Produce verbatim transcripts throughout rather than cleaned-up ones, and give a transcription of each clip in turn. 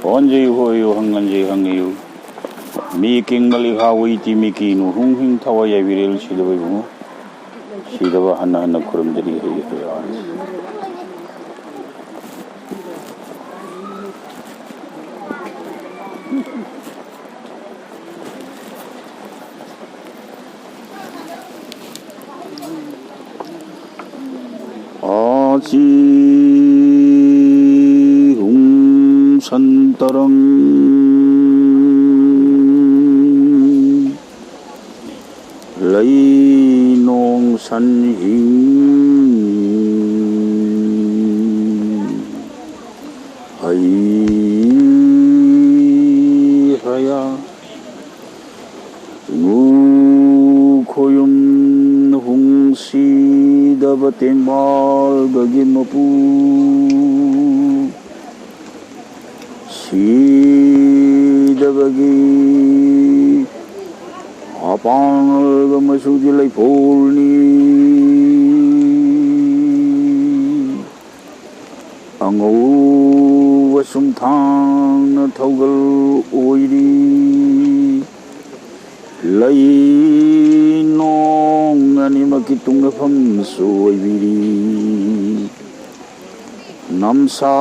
ꯄꯣꯟꯖꯩ ꯍꯣꯏꯌꯨ ꯍꯪꯒꯟꯖꯩ ꯍꯪꯉꯤꯌꯨ꯫ ꯃꯤ ꯀꯤꯡꯕ ꯂꯤꯈꯥ ꯎꯏꯇꯤ ꯃꯤꯀꯤꯅꯨ ꯍꯨꯡ ꯍꯤꯡ ꯊꯋꯥꯏ ꯌꯥꯏꯕꯤꯔꯦꯜ ꯁꯤꯗꯕ ꯏꯕꯨꯡꯉꯣ꯫ ꯁꯤꯗꯕ ꯍꯟꯅ ꯍꯟꯅ ꯈꯨꯔꯨꯝꯖꯔꯤ ꯍꯩ ꯍꯩ꯫ ꯑꯥꯆꯤ ꯍꯨꯝ ꯁꯟꯇꯔꯪ ꯂꯩ ꯅꯣꯡ ꯁꯟ ꯍꯤꯡ ꯍꯩ ꯍꯌꯥ ꯉꯨ ꯈꯣꯌꯨꯝ ꯍꯨꯡꯁꯤꯗꯕ ꯇꯦꯡꯕꯥꯜꯒꯒꯤ ꯃꯄꯨ ꯁꯤꯗꯕꯒꯤ ꯑꯄꯥꯡꯒꯜꯒ ꯃꯆꯨꯗꯤ ꯂꯩꯐꯣꯜꯅꯤ꯫ ꯑꯉꯧꯕ ꯆꯨꯝꯊꯥꯡꯅ ꯊꯧꯒꯜ ꯑꯣꯏꯔꯤ꯫ ꯂꯩ ꯅꯣꯡ ꯑꯅꯤꯃꯛꯀꯤ ꯇꯨꯡꯅꯐꯝꯁꯨ ꯑꯣꯏꯕꯤꯔꯤ꯫ ꯅꯝꯁꯥ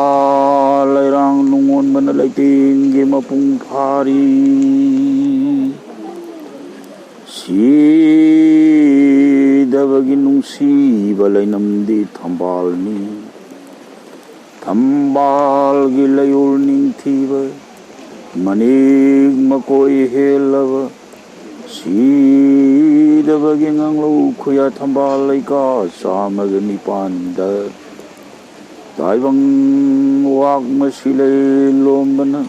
ꯂꯩꯔꯥꯡ ꯅꯨꯡꯉꯣꯟꯕꯅ ꯂꯩꯇꯦꯡꯒꯤ ꯃꯄꯨꯡ ꯐꯥꯔꯤ꯫ ꯁꯤꯗꯕꯒꯤ ꯅꯨꯡꯁꯤꯕ ꯂꯩꯅꯝꯗꯤ ꯊꯝꯕꯥꯜꯅꯤ꯫ ꯊꯝꯕꯥꯜꯒꯤ ꯂꯩꯌꯣꯜ ꯅꯤꯡꯊꯤꯕ ꯃꯅꯤꯛ ꯃꯀꯣꯏ ꯍꯦꯜꯂꯕ ꯁꯤꯗꯕꯒꯤ ꯉꯥꯡꯂꯧ ꯈꯨꯌꯥ ꯊꯝꯕꯥꯜ ꯂꯩꯀꯥ ꯆꯥꯝꯃꯒ ꯅꯤꯄꯥꯟꯗ ꯇꯥꯏꯕꯪ ꯋꯥꯛ ꯃꯁꯤ ꯂꯩ ꯂꯣꯝꯕꯅ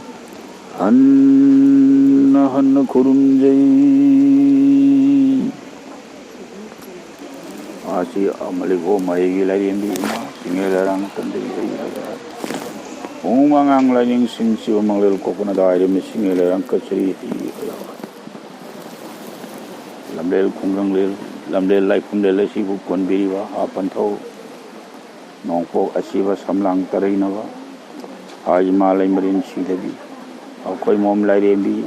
ꯍꯟꯅ ꯍꯟꯅ ꯈꯨꯔꯨꯝꯖꯩ꯫ ꯑꯁꯤ ꯑꯃꯂꯤꯛ ꯑꯣ ꯃꯍꯩꯒꯤ ꯂꯥꯏꯔꯦꯝꯕꯤ ꯏꯃꯥ ꯁꯤꯡꯉꯦ ꯂꯩꯔꯥꯡ ꯇꯝꯕꯤ ꯍꯩ ꯍꯩ ꯍꯩ꯫ ꯄꯨꯡ ꯑꯉꯥꯡ ꯂꯥꯏꯅꯤꯡꯁꯤꯡ ꯁꯤꯕ ꯃꯪꯂꯦꯜ ꯀꯣꯛꯄꯅ ꯗꯥꯏꯔꯝꯃꯤ ꯁꯤꯡꯉꯦ ꯂꯩꯔꯥꯡ ꯀꯆꯔꯤ ꯍꯩ ꯍꯩ꯫ ꯂꯝꯂꯦꯜ ꯈꯨꯡꯒꯪꯂꯦꯜ ꯂꯝꯂꯦꯜ ꯂꯥꯏꯐꯝꯂꯦꯜ ꯑꯁꯤꯕꯨ ꯀꯣꯟꯕꯤꯔꯤꯕ ꯍꯥ ꯄꯟꯊꯧ ꯅꯣꯡꯄꯣꯛ ꯑꯁꯤꯕ ꯁꯝꯂꯥꯡ ꯇꯔꯩꯅꯕ, ꯍꯥꯏ ꯏꯃꯥ ꯂꯩꯃꯔꯦꯟ ꯁꯤꯗꯕꯤ, ꯑꯩꯈꯣꯏ ꯃꯣꯝ ꯂꯥꯏꯔꯦꯝꯕꯤ,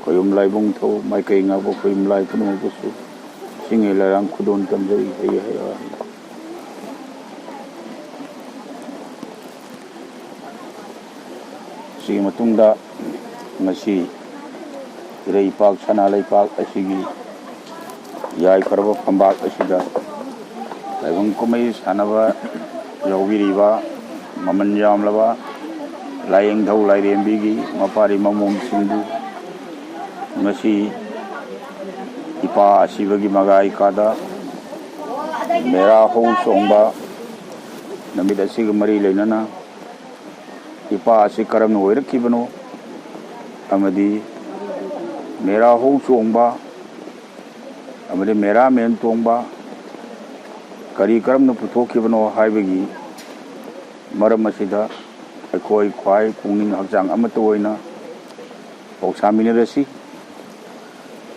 ꯈꯣꯌꯨꯝ ꯂꯥꯏꯕꯨꯡ ꯊꯧ, ꯃꯥꯏꯀꯩ ꯉꯥꯛꯄ ꯈꯣꯌꯨꯝ ꯂꯥꯏ ꯄꯨꯝꯅꯃꯛꯄꯨꯁꯨ ꯁꯤꯡꯉꯩ ꯂꯥꯏꯔꯥꯡ ꯈꯨꯗꯣꯟ ꯇꯝꯖꯔꯤ꯫ ꯍꯩ ꯍꯩ ꯍꯩ꯫ ꯁꯤꯒꯤ ꯃꯇꯨꯡꯗ ꯉꯁꯤ ꯏꯔꯩ ꯏꯄꯥꯛ ꯁꯅꯥ ꯂꯩꯄꯥꯛ ꯑꯁꯤꯒꯤ ꯌꯥꯏꯐꯔꯕ ꯐꯝꯄꯥꯛ ꯑꯁꯤꯗ ꯇꯥꯏꯕꯪ ꯀꯨꯝꯍꯩ ꯁꯥꯟꯅꯕ ꯌꯥꯎꯕꯤꯔꯤꯕ ꯃꯃꯜ ꯌꯥꯝꯂꯕ ꯂꯥꯏꯌꯦꯡꯊꯧ ꯂꯥꯏꯔꯦꯝꯕꯤꯒꯤ ꯃꯄꯥꯔꯤ ꯃꯃꯣꯝꯁꯤꯡꯕꯨ ꯉꯁꯤ ꯏꯄꯥ ꯑꯁꯤꯕꯒꯤ ꯃꯒꯥꯏ ꯀꯥꯗ ꯃꯦꯔꯥ ꯍꯧ ꯆꯣꯡꯕ ꯅꯨꯃꯤꯠ ꯑꯁꯤꯒ ꯃꯔꯤ ꯂꯩꯅꯅ ꯏꯄꯥ ꯑꯁꯤ ꯀꯔꯝꯅ ꯑꯣꯏꯔꯛꯈꯤꯕꯅꯣ ꯑꯃꯗꯤ ꯃꯦꯔꯥ ꯍꯧ ꯆꯣꯡꯕ ꯑꯃꯗꯤ ꯃꯦꯔꯥ ꯃꯦꯟ ꯇꯣꯡꯕ ꯀꯔꯤ ꯀꯔꯝꯅ ꯄꯨꯊꯣꯛꯈꯤꯕꯅꯣ ꯍꯥꯏꯕꯒꯤ ꯃꯔꯝ ꯑꯁꯤꯗ ꯑꯩꯈꯣꯏ ꯈ꯭ꯋꯥꯏ ꯄꯨꯛꯅꯤꯡ ꯍꯛꯆꯥꯡ ꯑꯃꯠꯇ ꯑꯣꯏꯅ ꯄꯥꯎꯁꯥꯃꯤꯟꯅꯔꯁꯤ꯫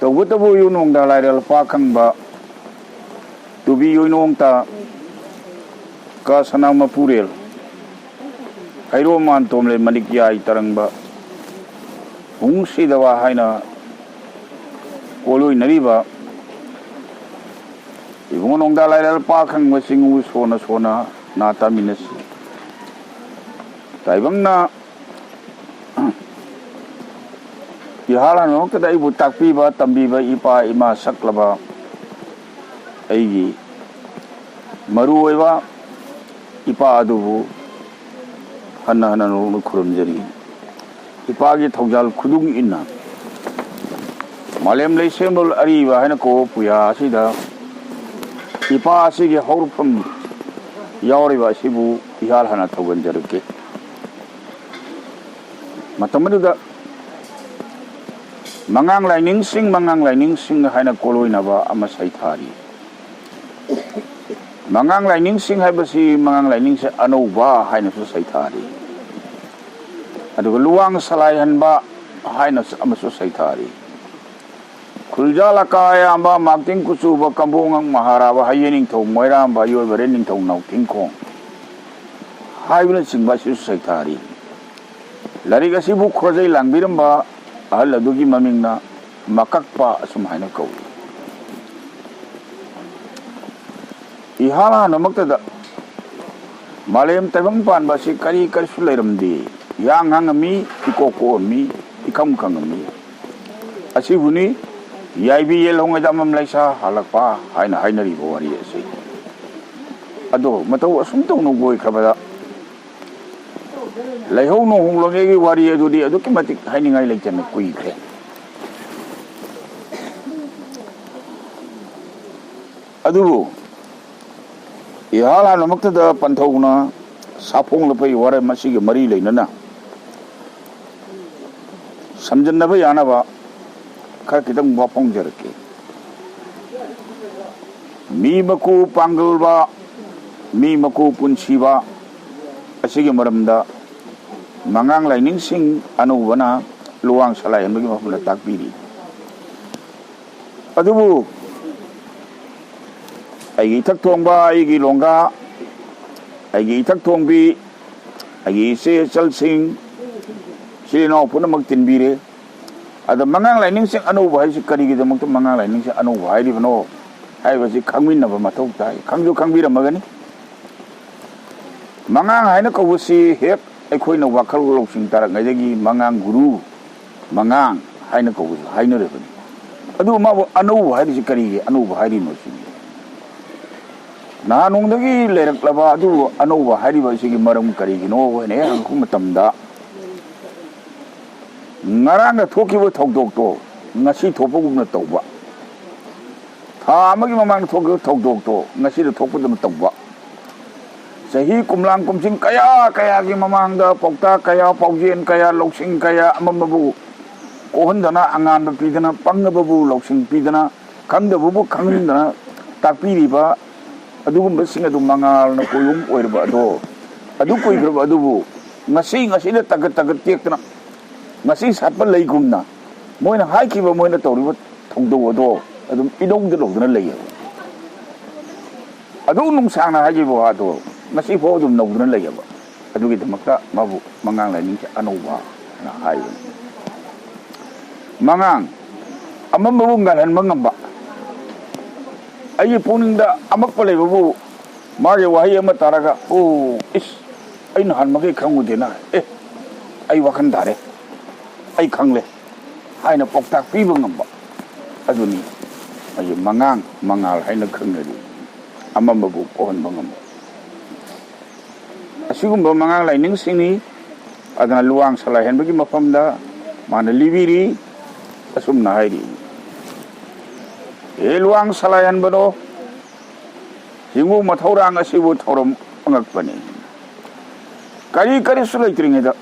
ꯇꯧꯕꯇꯕꯨ ꯌꯨꯅꯣꯡꯗ ꯂꯥꯏꯔꯦꯜ ꯄꯥꯛ ꯈꯪꯕ ꯇꯨꯕꯤ ꯌꯣꯏꯅꯣꯡꯇ ꯀ ꯁꯅꯥ ꯃꯄꯨꯔꯦꯜ ꯍꯩꯔꯣ ꯃꯥꯟ ꯇꯣꯝꯂꯦ ꯃꯂꯤꯛ ꯌꯥꯏ ꯇꯔꯪꯕ ꯍꯨꯡꯁꯤꯗꯕ ꯍꯥꯏꯅ ꯀꯣꯂꯣꯏꯅꯔꯤꯕ ꯏꯕꯨꯡꯉꯣ ꯅꯣꯡꯗꯥ ꯂꯥꯏꯔꯦꯜ ꯄꯥꯛ ꯈꯪꯕ ꯆꯤꯡꯉꯨ ꯁꯣꯟꯅ ꯁꯣꯟꯅ ꯅꯥ ꯇꯥꯃꯤꯟꯅꯁꯤ꯫ ꯇꯥꯏꯕꯪꯅ ꯏꯍꯥꯟ ꯍꯥꯟꯕꯃꯛꯇꯗ ꯑꯩꯕꯨ ꯇꯥꯛꯄꯤꯕ ꯇꯝꯕꯤꯕ ꯏꯄꯥ ꯏꯃꯥ ꯁꯛꯂꯕ ꯑꯩꯒꯤ ꯃꯔꯨ ꯑꯣꯏꯕ ꯏꯄꯥ ꯑꯗꯨꯕꯨ ꯍꯟꯅ ꯍꯟꯅ ꯅꯣꯛꯅ ꯈꯨꯔꯨꯝꯖꯔꯤ꯫ ꯏꯄꯥꯒꯤ ꯊꯧꯖꯥꯜ ꯈꯨꯗꯨꯡ ꯏꯟꯅ ꯃꯥꯂꯦꯝ ꯂꯩꯁꯦꯝꯂꯣꯜ ꯑꯔꯤꯕ ꯍꯥꯏꯅ ꯀꯧꯕ ꯄꯨꯌꯥ ꯑꯁꯤꯗ ꯏꯄꯥ ꯑꯁꯤꯒꯤ ꯍꯧꯔꯛꯐꯝ ꯌꯥꯎꯔꯤꯕ ꯑꯁꯤꯕꯨ ꯏꯍꯥꯟ ꯍꯥꯟꯅ ꯊꯧꯒꯟꯖꯔꯛꯀꯦ꯫ ꯃꯇꯝ ꯑꯗꯨꯗ ꯃꯉꯥꯡ ꯂꯥꯏꯅꯤꯡꯁꯤꯡ, ꯃꯉꯥꯡ ꯂꯥꯏꯅꯤꯡꯁꯤꯡ ꯍꯥꯏꯅ ꯀꯣꯂꯣꯏꯅꯕ ꯑꯃ ꯁꯩꯊꯥꯔꯤ꯫ ꯃꯉꯥꯡ ꯂꯥꯏꯅꯤꯡꯁꯤꯡ ꯍꯥꯏꯕꯁꯤ ꯃꯉꯥꯡ ꯂꯥꯏꯅꯤꯡꯁꯦ ꯑꯅꯧꯕ ꯍꯥꯏꯅꯁꯨ ꯁꯩꯊꯥꯔꯤ꯫ ꯑꯗꯨꯒ ꯂꯨꯋꯥꯡ ꯁꯂꯥꯏꯍꯟꯕ ꯍꯥꯏꯅ ꯑꯃꯁꯨ ꯁꯩꯊꯥꯔꯤ꯫ ꯈꯨꯜꯖꯥ ꯂꯀꯥ ꯑꯌꯥꯝꯕ, ꯃꯥꯛꯇꯤꯡ ꯀꯨꯆꯨꯕ, ꯀꯝꯕꯣꯉꯪ ꯃꯍꯥꯔꯥꯕ, ꯍꯩꯌꯦ ꯅꯤꯡꯊꯧ ꯃꯣꯏꯔꯥꯝꯕ, ꯌꯣꯏꯕꯔꯦ ꯅꯤꯡꯊꯧ ꯅꯥꯎꯊꯤꯡꯈꯣꯡ, ꯍꯥꯏꯕꯅꯆꯤꯡꯕ ꯑꯁꯤꯁꯨ ꯁꯩꯊꯥꯔꯤ꯫ ꯂꯥꯏꯔꯤꯛ ꯑꯁꯤꯕꯨ ꯈꯣꯔꯖꯩ ꯂꯥꯡꯕꯤꯔꯝꯕ ꯑꯍꯜ ꯑꯗꯨꯒꯤ ꯃꯃꯤꯡꯅ ꯃꯀꯛꯄ ꯑꯁꯨꯝ ꯍꯥꯏꯅ ꯀꯧꯏ꯫ ꯏꯍꯥꯟ ꯍꯥꯟꯕꯃꯛꯇꯗ ꯃꯥꯂꯦꯝ ꯇꯥꯏꯕꯪ ꯄꯥꯟꯕ ꯑꯁꯤ ꯀꯔꯤ ꯀꯔꯤꯁꯨ ꯂꯩꯔꯝꯗꯦ꯫ ꯏꯍꯥꯡ ꯍꯥꯡꯉꯝꯃꯤ, ꯏꯀꯣꯛ ꯀꯣꯛꯑꯝꯃꯤ, ꯏꯈꯪ ꯈꯪꯉꯝꯃꯤ꯫ ꯑꯁꯤꯕꯨꯅꯤ ꯌꯥꯏꯕꯤ ꯌꯦꯜꯍꯧꯉꯩꯗ ꯑꯃꯝ ꯂꯩꯁꯥ ꯍꯜꯂꯛꯄ ꯍꯥꯏꯅ ꯍꯥꯏꯅꯔꯤꯕ ꯋꯥꯔꯤ ꯑꯁꯤ꯫ ꯑꯗꯣ ꯃꯇꯧ ꯑꯁꯨꯝ ꯇꯧꯅ ꯑꯣꯏꯈ꯭ꯔꯕꯗ ꯂꯩꯍꯧ ꯅꯣꯡꯍꯧ ꯂꯣꯡꯉꯩꯒꯤ ꯋꯥꯔꯤ ꯑꯗꯨꯗꯤ ꯑꯗꯨꯛꯀꯤ ꯃꯇꯤꯛ ꯍꯥꯏꯅꯤꯡꯉꯥꯏ ꯂꯩꯇꯅ ꯀꯨꯏꯈ꯭ꯔꯦ꯫ ꯑꯗꯨꯕꯨ ꯏꯍꯥꯟ ꯍꯥꯟꯕꯃꯛꯇꯗ ꯄꯟꯊꯧꯅ ꯁꯥꯐꯣꯡ ꯂꯨꯄꯩ ꯋꯥꯔꯦꯝ ꯑꯁꯤꯒ ꯃꯔꯤ ꯂꯩꯅꯅ ꯁꯝꯖꯟꯅꯕ ꯌꯥꯅꯕ ꯈꯔ ꯈꯤꯇꯪ ꯋꯥ ꯐꯣꯡꯖꯔꯛꯀꯦ꯫ ꯃꯤ ꯃꯀꯨ ꯄꯥꯡꯒꯜꯕ, ꯃꯤ ꯃꯀꯨ ꯄꯨꯟꯁꯤꯕ ꯑꯁꯤꯒꯤ ꯃꯔꯝꯗ ꯃꯉꯥꯡ ꯂꯥꯏꯅꯤꯡꯁꯤꯡ ꯑꯅꯧꯕꯅ ꯂꯨꯋꯥꯡ ꯁꯂꯥꯏꯍꯟꯕꯒꯤ ꯃꯐꯝꯗ ꯇꯥꯛꯄꯤꯔꯤ꯫ ꯑꯗꯨꯕꯨ ꯑꯩꯒꯤ ꯏꯊꯛ ꯊꯣꯡꯕ, ꯑꯩꯒꯤ ꯂꯣꯡꯒꯥ, ꯑꯩꯒꯤ ꯏꯊꯛ ꯊꯣꯡꯕꯤ, ꯑꯩꯒꯤ ꯏꯆꯦ ꯏꯆꯜꯁꯤꯡ, ꯏꯆꯤꯜ ꯏꯅꯥꯎ ꯄꯨꯝꯅꯃꯛ ꯇꯤꯟꯕꯤꯔꯦ꯫ ꯑꯗ ꯃꯉꯥꯡ ꯂꯥꯏꯅꯤꯡꯁꯤꯡ ꯑꯅꯧꯕ ꯍꯥꯏꯁꯤ ꯀꯔꯤꯒꯤꯗꯃꯛꯇ ꯃꯉꯥꯡ ꯂꯥꯏꯅꯤꯡꯁꯤꯡ ꯑꯅꯧꯕ ꯍꯥꯏꯔꯤꯕꯅꯣ ꯍꯥꯏꯕꯁꯤ ꯈꯪꯃꯤꯟꯅꯕ ꯃꯊꯧ ꯇꯥꯏ꯫ ꯈꯪꯁꯨ ꯈꯪꯕꯤꯔꯝꯃꯒꯅꯤ꯫ ꯃꯉꯥꯡ ꯍꯥꯏꯅ ꯀꯧꯕꯁꯤ ꯍꯦꯛ ꯑꯩꯈꯣꯏꯅ ꯋꯥꯈꯜ ꯂꯧꯁꯤꯡ ꯇꯥꯔꯛꯉꯩꯗꯒꯤ ꯃꯉꯥꯡ ꯒꯨꯔꯨ, ꯃꯉꯥꯡ ꯍꯥꯏꯅ ꯀꯧꯕꯁꯨ ꯍꯥꯏꯅꯔꯕꯅꯤ꯫ ꯑꯗꯨ ꯃꯥꯕꯨ ꯑꯅꯧꯕ ꯍꯥꯏꯔꯤꯁꯤ ꯀꯔꯤꯒꯤ ꯑꯅꯧꯕ ꯍꯥꯏꯔꯤꯅꯣ ꯁꯤꯅꯤ꯫ ꯅꯍꯥꯟ ꯅꯣꯡꯗꯒꯤ ꯂꯩꯔꯛꯂꯕ ꯑꯗꯨꯕꯨ ꯑꯅꯧꯕ ꯍꯥꯏꯔꯤꯕ ꯑꯁꯤꯒꯤ ꯃꯔꯝ ꯀꯔꯤꯒꯤꯅꯣ ꯍꯥꯏꯅ ꯍꯦꯛ ꯍꯪꯉꯛꯄ ꯃꯇꯝꯗ, ꯉꯔꯥꯡꯗ ꯊꯣꯛꯈꯤꯕ ꯊꯧꯗꯣꯛꯇꯣ ꯉꯁꯤ ꯊꯣꯛꯄꯒꯨꯝꯅ ꯇꯧꯕ, ꯊꯥ ꯑꯃꯒꯤ ꯃꯃꯥꯡꯗ ꯊꯣꯛꯈꯤꯕ ꯊꯧꯗꯣꯛꯇꯣ ꯉꯁꯤꯗ ꯊꯣꯛꯄꯗꯧꯅ ꯇꯧꯕ, ꯆꯍꯤ ꯀꯨꯝꯂꯥꯡ ꯀꯨꯝꯁꯤꯡ ꯀꯌꯥ ꯀꯌꯥꯒꯤ ꯃꯃꯥꯡꯗ ꯄꯥꯎꯇꯥꯛ ꯀꯌꯥ, ꯄꯥꯎꯖꯦꯜ ꯀꯌꯥ, ꯂꯧꯁꯤꯡ ꯀꯌꯥ ꯑꯃꯃꯕꯨ ꯀꯣꯛꯍꯟꯗꯅ, ꯑꯉꯥꯟꯕ ꯄꯤꯗꯅ, ꯄꯪꯉꯕꯕꯨ ꯂꯧꯁꯤꯡ ꯄꯤꯗꯅ, ꯈꯪꯗꯕꯕꯨ ꯈꯪꯍꯟꯗꯅ ꯇꯥꯛꯄꯤꯔꯤꯕ ꯑꯗꯨꯒꯨꯝꯕꯁꯤꯡ ꯑꯗꯨ ꯃꯉꯥꯜꯅ ꯀꯣꯏꯕꯨꯝ ꯑꯣꯏꯔꯕ ꯑꯗꯣ, ꯑꯗꯨ ꯀꯨꯏꯈ꯭ꯔꯕ ꯑꯗꯨꯕꯨ ꯉꯁꯤ ꯉꯁꯤꯗ ꯇꯒꯠ ꯇꯒꯠ ꯇꯦꯛꯇꯅ ꯉꯁꯤ ꯁꯥꯠꯄ ꯂꯩꯒꯨꯝꯅ ꯃꯣꯏꯅ ꯍꯥꯏꯈꯤꯕ, ꯃꯣꯏꯅ ꯇꯧꯔꯤꯕ ꯊꯧꯗꯧ ꯑꯗꯣ ꯑꯗꯨꯝ ꯏꯅꯧꯗ ꯂꯧꯗꯨꯅ ꯂꯩꯌꯦꯕ꯫ ꯑꯗꯨ ꯅꯨꯡꯁꯥꯡꯅ ꯍꯥꯏꯈꯤꯕ ꯋꯥꯗꯣ ꯉꯁꯤꯐꯥꯎ ꯑꯗꯨꯝ ꯅꯧꯗꯨꯅ ꯂꯩꯌꯦꯕ꯫ ꯑꯗꯨꯒꯤꯗꯃꯛꯇ ꯃꯥꯕꯨ ꯃꯉꯥꯡ ꯂꯥꯏꯅꯤꯡꯁꯦ ꯑꯅꯧꯕ ꯍꯥꯏꯅ ꯍꯥꯏꯕꯅꯤ꯫ ꯃꯉꯥꯡ ꯑꯃꯝꯕꯕꯨ ꯉꯥꯜꯍꯟꯕ ꯉꯝꯕ꯫ ꯑꯩꯒꯤ ꯄꯨꯛꯅꯤꯡꯗ ꯑꯃꯛꯄ ꯂꯩꯕꯕꯨ ꯃꯥꯒꯤ ꯋꯥꯍꯩ ꯑꯃ ꯇꯥꯔꯒ, "ꯑꯣ, ꯏꯁ, ꯑꯩ ꯅꯍꯥꯟ ꯃꯈꯩ ꯈꯪꯉꯨꯗꯦꯅ꯫ ꯑꯦ, ꯑꯩ ꯋꯥꯈꯜ ꯇꯥꯔꯦ, ꯑꯩ ꯈꯪꯂꯦ" ꯍꯥꯏꯅ ꯄꯥꯎꯇꯥꯛ ꯄꯤꯕ ꯉꯝꯕ ꯑꯗꯨꯅꯤ ꯑꯩꯒꯤ ꯃꯉꯥꯡ ꯃꯉꯥꯜ ꯍꯥꯏꯅ ꯈꯪꯅꯔꯤ꯫ ꯑꯃꯝꯕꯕꯨ ꯄꯣꯛꯍꯟꯕ ꯉꯝꯕ꯫ ꯑꯁꯤꯒꯨꯝꯕ ꯃꯉꯥꯡ ꯂꯥꯏꯅꯤꯡꯁꯤꯡꯅꯤ꯫ ꯑꯗꯨꯅ ꯂꯨꯋꯥꯡ ꯁꯂꯥꯏꯍꯟꯕꯒꯤ ꯃꯐꯝꯗ ꯃꯥꯅ ꯂꯤꯕꯤꯔꯤ, ꯑꯁꯨꯝꯅ ꯍꯥꯏꯔꯤ, "ꯍꯦ ꯂꯨꯋꯥꯡ ꯁꯂꯥꯏꯍꯟꯕꯅꯣ, ꯍꯤꯡꯉꯨ ꯃꯊꯧꯔꯥꯡ ꯑꯁꯤꯕꯨ ꯊꯧꯔꯝ ꯑꯉꯛꯄꯅꯤ꯫ ꯀꯔꯤ ꯀꯔꯤꯁꯨ ꯂꯩꯇ꯭ꯔꯤꯉꯩꯗ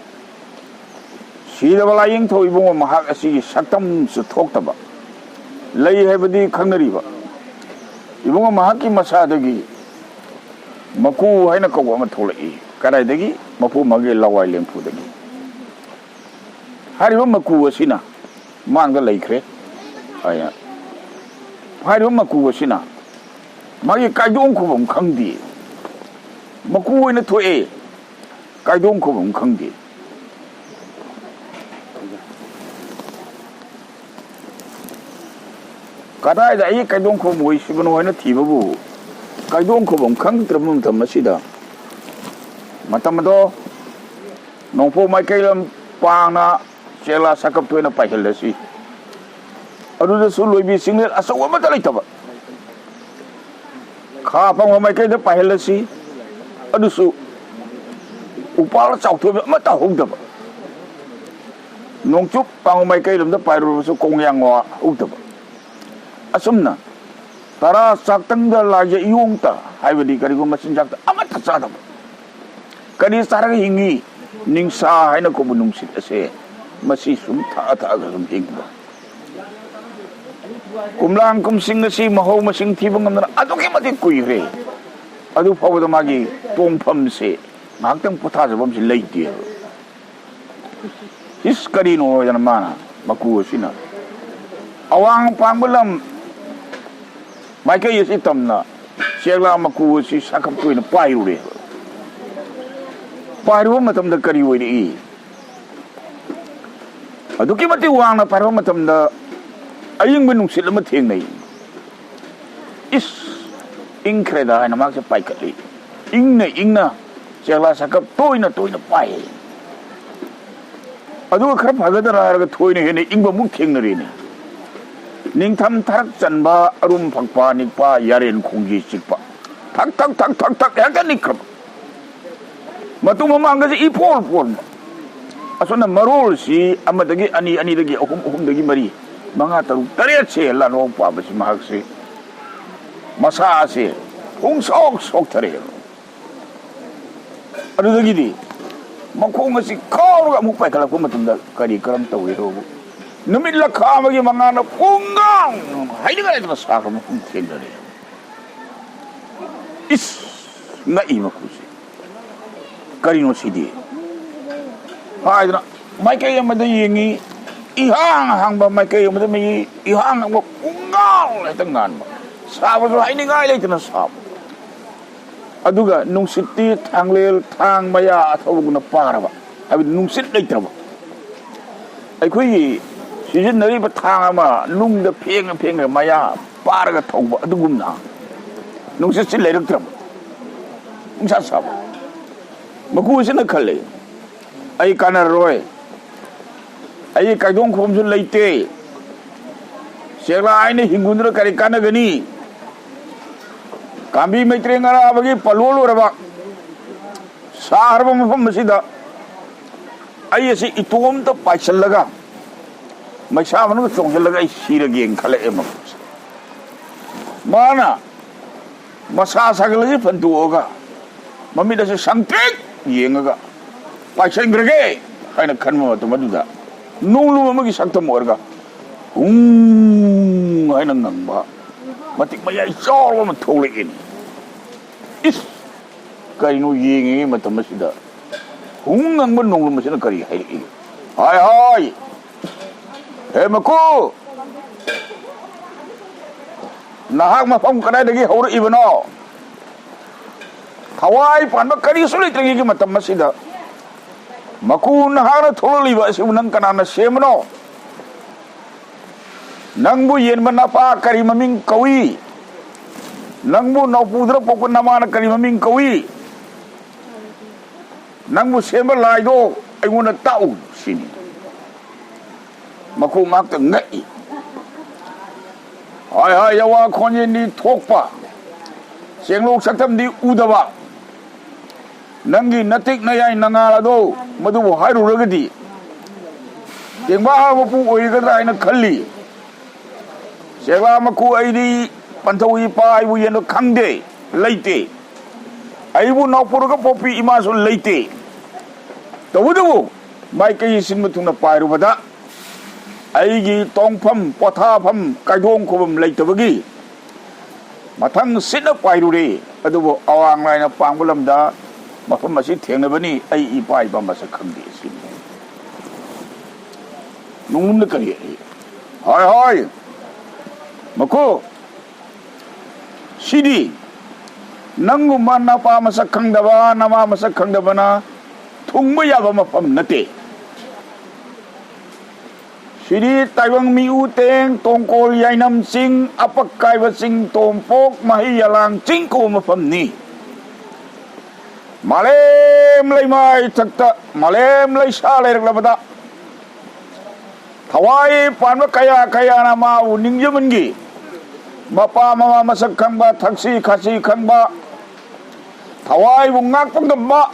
ꯁꯤꯗꯕ ꯂꯥꯏꯌꯦꯡꯊꯧ ꯏꯕꯨꯡꯉꯣ ꯃꯍꯥꯛ ꯑꯁꯤꯒꯤ ꯁꯛꯇꯝꯁꯨ ꯊꯣꯛꯇꯕ, ꯂꯩ ꯍꯥꯏꯕꯗꯤ ꯈꯪꯅꯔꯤꯕ ꯏꯕꯨꯡꯉꯣ ꯃꯍꯥꯛꯀꯤ ꯃꯁꯥꯗꯒꯤ ꯃꯀꯨ ꯍꯥꯏꯅ ꯀꯧꯕ ꯑꯃ ꯊꯣꯛꯂꯛꯏ꯫ ꯀꯗꯥꯏꯗꯒꯤ? ꯃꯄꯨ ꯃꯥꯒꯤ ꯂꯋꯥꯏ ꯂꯦꯝꯐꯨꯗꯒꯤ꯫ ꯍꯥꯏꯔꯤꯕ ꯃꯀꯨ ꯑꯁꯤꯅ ꯃꯥꯡꯗ ꯂꯩꯈ꯭ꯔꯦ꯫ ꯍꯥꯏꯅ ꯍꯥꯏꯔꯤꯕ ꯃꯀꯨ ꯑꯁꯤꯅ ꯃꯥꯒꯤ ꯀꯥꯏꯗꯣꯡ ꯈꯨꯕꯝ ꯈꯪꯗꯦ꯫ ꯃꯀꯨ ꯑꯣꯏꯅ ꯊꯣꯛꯑꯦ, ꯀꯥꯏꯗꯣꯡ ꯈꯨꯕꯝ ꯈꯪꯗꯦ꯫ ꯀꯗꯥꯏꯗ ꯑꯩ ꯀꯥꯏꯗꯣꯡ ꯈꯨꯕꯝ ꯑꯣꯏꯁꯤꯕꯅꯣ ꯍꯥꯏꯅ ꯊꯤꯕꯕꯨ ꯀꯥꯏꯗꯣꯡ ꯈꯨꯕꯝ ꯈꯪꯗ꯭ꯔꯕ ꯃꯇꯝ ꯑꯁꯤꯗ, ꯃꯇꯝ ꯑꯗꯣ ꯅꯣꯡꯄꯣꯛ ꯃꯥꯏꯀꯩ ꯂꯝ ꯄꯥꯡꯅ ꯆꯦꯛꯂꯥ ꯁꯥꯀꯞꯇ ꯑꯣꯏꯅ ꯄꯥꯏꯍꯜꯂꯁꯤ꯫ ꯑꯗꯨꯗꯁꯨ ꯂꯣꯏꯕꯤ ꯆꯤꯡꯂꯦꯟ ꯑꯆꯧꯕ ꯑꯃꯠꯇ ꯂꯩꯇꯕ꯫ ꯈꯥ ꯄꯥꯡꯕ ꯃꯥꯏꯀꯩꯗ ꯄꯥꯏꯍꯜꯂꯁꯤ꯫ ꯑꯗꯨꯁꯨ ꯎꯄꯥꯜ ꯆꯥꯎꯊꯣꯏꯕ ꯑꯃꯠꯇ ꯍꯧꯗꯕ꯫ ꯅꯣꯡꯆꯨꯞ ꯄꯥꯡꯕ ꯃꯥꯏꯀꯩ ꯂꯣꯝꯗ ꯄꯥꯏꯔꯨꯔꯕꯁꯨ ꯀꯣꯡꯌꯥꯡ ꯋꯥ ꯍꯧꯗꯕ꯫ ꯑꯁꯨꯝꯅ ꯇꯔꯥ ꯆꯥꯛꯇꯪꯗ ꯂꯥꯏꯖ ꯏꯌꯣꯡꯇ ꯍꯥꯏꯕꯗꯤ ꯀꯔꯤꯒꯨꯝꯕ ꯃꯆꯤꯟꯖꯥꯛꯇ ꯑꯃꯠꯇ ꯆꯥꯗꯕ꯫ ꯀꯔꯤ ꯆꯥꯔꯒ ꯍꯤꯡꯉꯤ? ꯅꯤꯡꯁꯥ ꯍꯥꯏꯅ ꯀꯧꯕ ꯅꯨꯡꯁꯤꯠ ꯑꯁꯦ, ꯃꯁꯤ ꯁꯨꯝ ꯊꯛꯑ ꯊꯛꯑꯒ ꯁꯨꯝ ꯍꯤꯡꯕ꯫ ꯀꯨꯝꯂꯥꯡ ꯀꯨꯝꯁꯤꯡ ꯑꯁꯤ ꯃꯍꯧ ꯃꯁꯤꯡ ꯊꯤꯕ ꯉꯝꯗꯅ ꯑꯗꯨꯛꯀꯤ ꯃꯇꯤꯛ ꯀꯨꯏꯈ꯭ꯔꯦ꯫ ꯑꯗꯨ ꯐꯥꯎꯕꯗ ꯃꯥꯒꯤ ꯇꯣꯡꯐꯝꯁꯦ, ꯉꯥꯏꯍꯥꯛꯇꯪ ꯄꯣꯊꯥꯖꯐꯝꯁꯦ ꯂꯩꯇꯦꯕ꯫ ꯏꯁ, ꯀꯔꯤꯅꯣ ꯍꯥꯏꯗꯅ ꯃꯥꯅ ꯃꯀꯨ ꯑꯁꯤꯅ ꯑꯋꯥꯡ ꯄꯥꯡꯕ ꯂꯝ ꯃꯥꯏꯀꯩ ꯑꯁꯤ ꯇꯝꯅ ꯆꯦꯛꯂꯥ ꯃꯀꯨ ꯑꯁꯤ ꯁꯥꯈꯛꯇ ꯑꯣꯏꯅ ꯄꯥꯏꯔꯨꯔꯦ꯫ ꯄꯥꯏꯔꯨꯕ ꯃꯇꯝꯗ ꯀꯔꯤ ꯑꯣꯏꯔꯛꯏ? ꯑꯗꯨꯛꯀꯤ ꯃꯇꯤꯛ ꯋꯥꯡꯅ ꯄꯥꯏꯔꯨꯕ ꯃꯇꯝꯗ ꯑꯏꯪꯕ ꯅꯨꯡꯁꯤꯠ ꯑꯃ ꯊꯦꯡꯅꯩ꯫ "ꯏꯁ, ꯏꯪꯈ꯭ꯔꯦꯗ" ꯍꯥꯏꯅ ꯃꯍꯥꯛꯁꯦ ꯄꯥꯏꯈꯠꯂꯤ꯫ ꯏꯪꯅ ꯏꯪꯅ ꯆꯦꯛꯂꯥ ꯁꯥꯀꯞ ꯇꯣꯏꯅ ꯇꯣꯏꯅ ꯄꯥꯏ꯫ ꯑꯗꯨꯒ ꯈꯔ ꯐꯒꯗ꯭ꯔꯥ ꯍꯥꯏꯔꯒ ꯊꯣꯏꯅ ꯍꯦꯟꯅ ꯏꯪꯕ ꯑꯃꯨꯛ ꯊꯦꯡꯅꯔꯦꯅꯦ꯫ ꯅꯤꯡꯊꯝ ꯊꯔꯛ ꯆꯟꯕ, ꯑꯔꯨꯝ ꯐꯛꯄ ꯅꯤꯛꯄ, ꯌꯥꯔꯦꯟ ꯈꯣꯡꯒꯤ ꯆꯤꯛꯄ, ꯊꯛ ꯊꯛ ꯊꯛ ꯊꯛ ꯊꯛ ꯍꯦꯛꯇ ꯅꯤꯛꯈ꯭ꯔꯕ꯫ ꯃꯇꯨꯡ ꯃꯃꯥꯡꯒꯁꯦ ꯏꯄꯣꯜ ꯄꯣꯟꯕ꯫ ꯑꯁꯨꯝꯅ ꯃꯔꯣꯜꯁꯤ ꯑꯃꯗꯒꯤ ꯑꯅꯤ, ꯑꯅꯤꯗꯒꯤ ꯑꯍꯨꯝ, ꯑꯍꯨꯝꯗꯒꯤ ꯃꯔꯤ, ꯃꯉꯥ, ꯇꯔꯨꯛ, ꯇꯔꯦꯠꯁꯦ ꯂꯥꯟꯋꯥꯡ ꯄꯥꯕꯁꯤ ꯃꯍꯥꯛꯁꯦ ꯃꯁꯥꯁꯦ ꯄꯨꯡꯁꯣꯛ ꯁꯣꯛꯊꯔꯛꯑꯦꯕ꯫ ꯑꯗꯨꯗꯒꯤꯗꯤ ꯃꯈꯣꯡ ꯑꯁꯤ ꯀꯥꯎꯔꯒ ꯑꯃꯨꯛ ꯄꯥꯏꯈꯠꯂꯛꯄ ꯃꯇꯝꯗ ꯀꯔꯤ ꯀꯔꯝ ꯇꯧꯏ ꯍꯥꯏꯕꯕꯨ, ꯅꯨꯃꯤꯠ ꯂꯈꯥ ꯑꯃꯒꯤ ꯃꯉꯥꯅ ꯄꯨꯡꯒꯥꯡ ꯍꯥꯏꯅꯤꯡꯉꯥꯏ ꯂꯩꯇꯅ ꯁꯥꯈ꯭ꯔꯕ ꯃꯐꯝ ꯊꯦꯡꯅꯔꯦ꯫ ꯏꯁ! ꯉꯛꯏ ꯃꯈꯣꯏꯁꯦ꯫ "ꯀꯔꯤꯅꯣ ꯁꯤꯗꯤ?" ꯍꯥꯏꯗꯅ ꯃꯥꯏꯀꯩ ꯑꯃꯗ ꯌꯦꯡꯉꯤ, ꯏꯍꯥꯡ ꯍꯥꯡꯕ, ꯃꯥꯏꯀꯩ ꯑꯃꯗ ꯌꯦꯡꯉꯤ, ꯏꯍꯥꯡ ꯍꯥꯡꯕ, ꯄꯨꯡꯉꯥꯟ ꯍꯦꯛꯇ ꯉꯥꯟꯕ, ꯁꯥꯕꯁꯨ ꯍꯥꯏꯅꯤꯡꯉꯥꯏ ꯂꯩꯇꯅ ꯁꯥꯕ꯫ ꯑꯗꯨꯒ ꯅꯨꯡꯁꯤꯠꯇꯤ ꯊꯥꯡꯂꯦꯜ ꯊꯥꯡ ꯃꯌꯥ ꯑꯊꯧꯕꯒꯨꯝꯅ ꯄꯥꯔꯕ, ꯍꯥꯏꯕꯗꯤ ꯅꯨꯡꯁꯤꯠ ꯂꯩꯇ꯭ꯔꯕ꯫ ꯑꯩꯈꯣꯏꯒꯤ ꯁꯤꯖꯤꯟꯅꯔꯤꯕ ꯊꯥꯡ ꯑꯃ ꯅꯨꯡꯗ ꯐꯦꯡꯉ ꯐꯦꯡꯉ ꯃꯌꯥ ꯄꯥꯔꯒ ꯊꯧꯕ ꯑꯗꯨꯒꯨꯝꯅ ꯅꯨꯡꯁꯤꯠꯁꯤ ꯂꯩꯔꯛꯇ꯭ꯔꯕ꯫ ꯅꯨꯡꯁꯥ ꯁꯥꯕ꯫ ꯃꯀꯨ ꯑꯁꯤꯅ ꯈꯜꯂꯦ, "ꯑꯩ ꯀꯥꯟꯅꯔꯔꯣꯏ꯫ ꯑꯩꯒꯤ ꯀꯥꯏꯗꯣꯡ ꯈꯣꯝꯁꯨ ꯂꯩꯇꯦ꯫ ꯆꯦꯛꯂꯥ ꯍꯥꯏꯅ ꯍꯤꯡꯒꯨꯟꯗꯨꯅ ꯀꯔꯤ ꯀꯥꯟꯅꯒꯅꯤ? ꯀꯥꯝꯕꯤ ꯃꯩꯇ꯭ꯔꯦꯡ ꯑꯔꯥꯕꯒꯤ ꯄꯜꯂꯣ ꯂꯣꯏꯔꯕ ꯁꯥꯔꯕ ꯃꯐꯝ ꯑꯁꯤꯗ ꯑꯩ ꯑꯁꯤ ꯏꯇꯣꯝꯇ ꯄꯥꯏꯁꯤꯜꯂꯒ ꯃꯩꯁꯥ ꯃꯅꯨꯡꯗ ꯆꯣꯡꯁꯤꯜꯂꯒ ꯑꯩ ꯁꯤꯔꯒꯦꯅ" ꯈꯜꯂꯛꯑꯦ ꯃꯈꯣꯏꯁꯦ꯫ ꯃꯥꯅ ꯃꯁꯥ ꯁꯥꯒꯠꯂꯁꯤ ꯐꯟꯗꯣꯛꯑꯒ ꯃꯃꯤꯠ ꯑꯁꯤ ꯁꯪꯇ꯭ꯔꯤꯛ ꯌꯦꯡꯉꯒ ꯄꯥꯏꯁꯟꯈ꯭ꯔꯒꯦ ꯍꯥꯏꯅ ꯈꯟꯕ ꯃꯇꯝ ꯑꯗꯨꯗ ꯅꯣꯡꯂꯨꯝ ꯑꯃꯒꯤ ꯁꯛꯇꯝ ꯑꯣꯏꯔꯒ ꯍꯨꯡ ꯍꯥꯏꯅ ꯉꯪꯕ ꯃꯇꯤꯛ ꯃꯌꯥꯏ ꯆꯥꯎꯔꯕ ꯑꯃ ꯊꯣꯛꯂꯛꯏꯅꯤ꯫ ꯏꯁ! ꯀꯔꯤꯅꯣ ꯌꯦꯡꯉꯤꯉꯩ ꯃꯇꯝ ꯑꯁꯤꯗ ꯍꯨꯡ ꯉꯪꯕ ꯅꯣꯡꯂꯨꯝ ꯑꯁꯤꯅ ꯀꯔꯤ ꯍꯥꯏꯔꯛꯏ? "ꯍꯥꯏ ꯍꯥꯏ! ꯍꯦ ꯃꯀꯨ! ꯅꯍꯥꯛ ꯃꯐꯝ ꯀꯗꯥꯏꯗꯒꯤ ꯍꯧꯔꯛꯏꯕꯅꯣ?" ꯊꯋꯥꯏ ꯄꯥꯟꯕ ꯀꯔꯤꯁꯨ ꯂꯩꯇ꯭ꯔꯤꯉꯩꯒꯤ ꯃꯇꯝ ꯑꯁꯤꯗ, ꯃꯀꯨ ꯅꯍꯥꯛꯅ ꯊꯣꯛꯂꯛꯂꯤꯕ ꯑꯁꯤꯕꯨ ꯅꯪ ꯀꯅꯥꯅ ꯁꯦꯝꯕꯅꯣ? ꯅꯪꯕꯨ ꯌꯦꯟꯕ ꯅꯄꯥ ꯀꯔꯤ ꯃꯃꯤꯡ ꯀꯧꯏ? ꯅꯪꯕꯨ ꯅꯧꯄꯨꯗꯨꯅ ꯄꯣꯛꯄ ꯅꯃꯥꯅ ꯀꯔꯤ ꯃꯃꯤꯡ ꯀꯧꯏ? ꯅꯪꯕꯨ ꯁꯦꯝꯕ ꯂꯥꯏꯗꯣ ꯑꯩꯉꯣꯟꯗ ꯇꯥꯛꯎ ꯁꯤꯅꯤ꯫ ꯃꯀꯨ ꯉꯥꯛꯇ ꯉꯛꯏ꯫ ꯍꯥꯏ ꯍꯥꯏ ꯌꯥꯋꯥ ꯈꯣꯟꯖꯦꯜꯗꯤ ꯊꯣꯛꯄ, ꯆꯦꯡꯂꯣꯛ ꯁꯛꯇꯝꯗꯤ ꯎꯗꯕ, ꯅꯪꯒꯤ ꯅꯇꯤꯛ ꯅꯌꯥꯏ ꯅꯉꯥꯜ ꯑꯗꯣ ꯃꯗꯨꯕꯨ ꯍꯥꯏꯔꯨꯔꯒꯗꯤ ꯇꯦꯡꯕꯥ ꯃꯄꯨ ꯑꯣꯏꯒꯗ꯭ꯔꯥ ꯍꯥꯏꯅ ꯈꯜꯂꯤ꯫ ꯆꯦꯛꯂꯥ ꯃꯀꯨ ꯑꯩꯗꯤ ꯄꯟꯊꯧ ꯏꯄꯥ ꯑꯩꯕꯨ ꯌꯦꯟꯕ ꯈꯪꯗꯦ, ꯂꯩꯇꯦ꯫ ꯑꯩꯕꯨ ꯅꯥꯎꯄꯨꯔꯒ ꯄꯣꯛꯄꯤ ꯏꯃꯥꯁꯨ ꯂꯩꯇꯦ꯫ ꯇꯧꯕꯇꯕꯨ ꯃꯥꯏꯀꯩ ꯁꯤꯟꯕ ꯊꯨꯡꯅ ꯄꯥꯏꯔꯨꯕꯗ ꯑꯩꯒꯤ ꯇꯣꯡꯐꯝ, ꯄꯣꯊꯥꯐꯝ, ꯀꯥꯏꯗꯣꯡ ꯈꯣꯐꯝ ꯂꯩꯇꯕꯒꯤ ꯃꯊꯪ ꯁꯤꯠꯅ ꯄꯥꯏꯔꯨꯔꯦ꯫ ꯑꯗꯨꯕꯨ ꯑꯋꯥꯡ ꯂꯥꯏꯅ ꯄꯥꯡꯕ ꯂꯝꯗ ꯃꯐꯝ ꯑꯁꯤ ꯊꯦꯡꯅꯕꯅꯤ꯫ ꯑꯩ ꯏꯄꯥ ꯏꯄꯥ ꯃꯁꯛ ꯈꯪꯗꯦ ꯁꯤꯅꯤ꯫ ꯅꯨꯡꯂꯨꯝꯅ ꯀꯔꯤ? ꯍꯣꯏ, ꯍꯣꯏ꯫ ꯃꯀꯨ, ꯁꯤꯗꯤ ꯅꯪꯒꯨꯝꯕ ꯅꯄꯥ ꯃꯁꯛ ꯈꯪꯗꯕ, ꯅꯃꯥ ꯃꯁꯛ ꯈꯪꯗꯕꯅ ꯊꯨꯡꯕ ꯌꯥꯕ ꯃꯐꯝ ꯅꯠꯇꯦ꯫ ꯁꯤꯗꯤ ꯇꯥꯏꯕꯪ ꯃꯤꯎ ꯇꯦꯡ, ꯇꯣꯡꯀꯣꯜ ꯌꯥꯏꯅꯝ ꯆꯤꯡ, ꯑꯄꯛ ꯀꯥꯏꯕ ꯆꯤꯡ, ꯇꯣꯝꯄꯣꯛ ꯃꯍꯩ ꯌꯥꯂꯥꯡ ꯆꯤꯡ ꯀꯧꯕ ꯃꯐꯝꯅꯤ꯫ ꯃꯥꯂꯦꯝ ꯂꯩꯃꯥꯏ ꯊꯛꯇ ꯃꯥꯂꯦꯝ ꯂꯩꯁꯥ ꯂꯩꯔꯛꯂꯕꯗ ꯊꯋꯥꯏ ꯄꯥꯟꯕ ꯀꯌꯥ ꯀꯌꯥꯅ ꯃꯥꯕꯨ ꯅꯤꯡꯖꯃꯟꯒꯤ꯫ ꯃꯄꯥ ꯃꯃꯥ ꯃꯁꯛ ꯈꯪꯕ, ꯊꯛꯁꯤ ꯈꯥꯁꯤ ꯈꯪꯕ, ꯊꯋꯥꯏꯕꯨ ꯉꯥꯛꯄ ꯉꯝꯕ,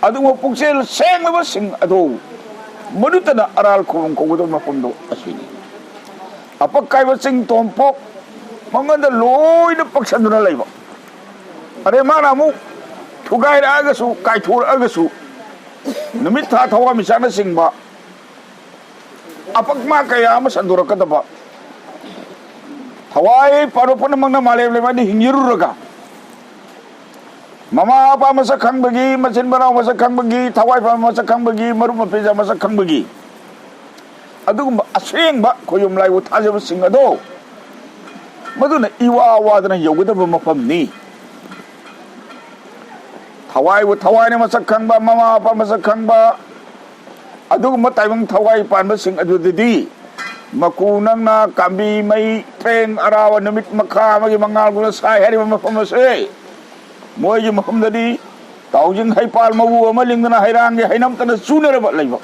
ꯑꯗꯨꯒꯨꯝꯕ ꯄꯨꯛꯆꯦꯜ ꯁꯦꯡꯂꯕꯁꯤꯡ ꯑꯗꯨ ꯃꯗꯨꯇꯅ ꯑꯔꯥꯜ ꯈꯨꯕꯝ ꯀꯧꯒꯗꯕ ꯃꯐꯝꯗꯨ ꯑꯁꯤꯅꯤ꯫ ꯑꯄꯛ ꯀꯥꯏꯕ ꯆꯤꯡ ꯇꯣꯝꯄꯣꯛ ꯃꯉꯣꯟꯗ ꯂꯣꯏꯅ ꯄꯛꯁꯟꯗꯨꯅ ꯂꯩꯕ꯫ ꯑꯗꯩ ꯃꯥꯅ ꯑꯃꯨꯛ ꯊꯨꯒꯥꯏꯔꯛꯑꯒꯁꯨ, ꯀꯥꯏꯊꯣꯔꯛꯑꯒꯁꯨ, ꯅꯨꯃꯤꯠ ꯊꯥ ꯊꯋꯥꯟꯃꯤꯆꯥꯛꯅꯆꯤꯡꯕ ꯑꯄꯛꯄ ꯀꯌꯥ ꯑꯃ ꯁꯟꯗꯣꯔꯛꯀꯗꯕ꯫ ꯊꯋꯥꯏ ꯄꯥꯟꯕ ꯄꯨꯝꯅꯃꯛꯅ ꯃꯥꯂꯦꯝ ꯂꯩꯃꯥꯏꯗ ꯍꯤꯡꯖꯔꯨꯔꯒ, ꯃꯃꯥ ꯃꯄꯥ ꯃꯁꯛ ꯈꯪꯕꯒꯤ, ꯃꯆꯤꯟ ꯃꯅꯥꯎ ꯃꯁꯛ ꯈꯪꯕꯒꯤ, ꯊꯋꯥꯏ ꯄꯥꯟꯕ ꯃꯁꯛ ꯈꯪꯕꯒꯤ, ꯃꯔꯨꯞ ꯃꯄꯤꯖ ꯃꯁꯛ ꯈꯪꯕꯒꯤ, ꯑꯗꯨꯒꯨꯝꯕ ꯑꯁꯦꯡꯕ ꯈꯣꯏꯖꯨꯝ ꯂꯥꯏꯕꯨ ꯊꯥꯖꯕꯁꯤꯡ ꯑꯗꯣ ꯃꯗꯨꯅ ꯏꯋꯥ ꯋꯥꯗꯅ ꯌꯧꯒꯗꯕ ꯃꯐꯝꯅꯤ꯫ ꯑꯋꯥꯏꯕꯨ ꯊꯋꯥꯏꯅ ꯃꯁꯛ ꯈꯪꯕ, ꯃꯃꯥ ꯃꯄꯥ ꯃꯁꯛ ꯈꯪꯕ, ꯑꯗꯨꯒꯨꯝꯕ ꯇꯥꯏꯕꯪ ꯊꯋꯥꯏ ꯄꯥꯟꯕꯁꯤꯡ ꯑꯗꯨꯗꯗꯤ ꯃꯀꯨ ꯅꯪꯅ ꯀꯥꯝꯕꯤ ꯃꯩ ꯇ꯭ꯔꯦꯡ ꯑꯔꯥꯕ ꯅꯨꯃꯤꯠ ꯃꯈꯥ ꯑꯃꯒꯤ ꯃꯉꯥꯜꯒꯨꯝꯅ ꯁꯥꯏ ꯍꯥꯏꯔꯤꯕ ꯃꯐꯝ ꯑꯁꯦ, ꯃꯣꯏꯒꯤ ꯃꯐꯝꯗꯗꯤ ꯇꯥꯎꯖꯤꯡ ꯍꯩꯄꯥꯜ ꯃꯎ ꯑꯃ ꯂꯤꯡꯗꯅ ꯍꯩꯔꯥꯡꯒꯤ ꯍꯩꯅꯝꯇꯅ ꯆꯨꯅꯔꯕ ꯂꯩꯕ,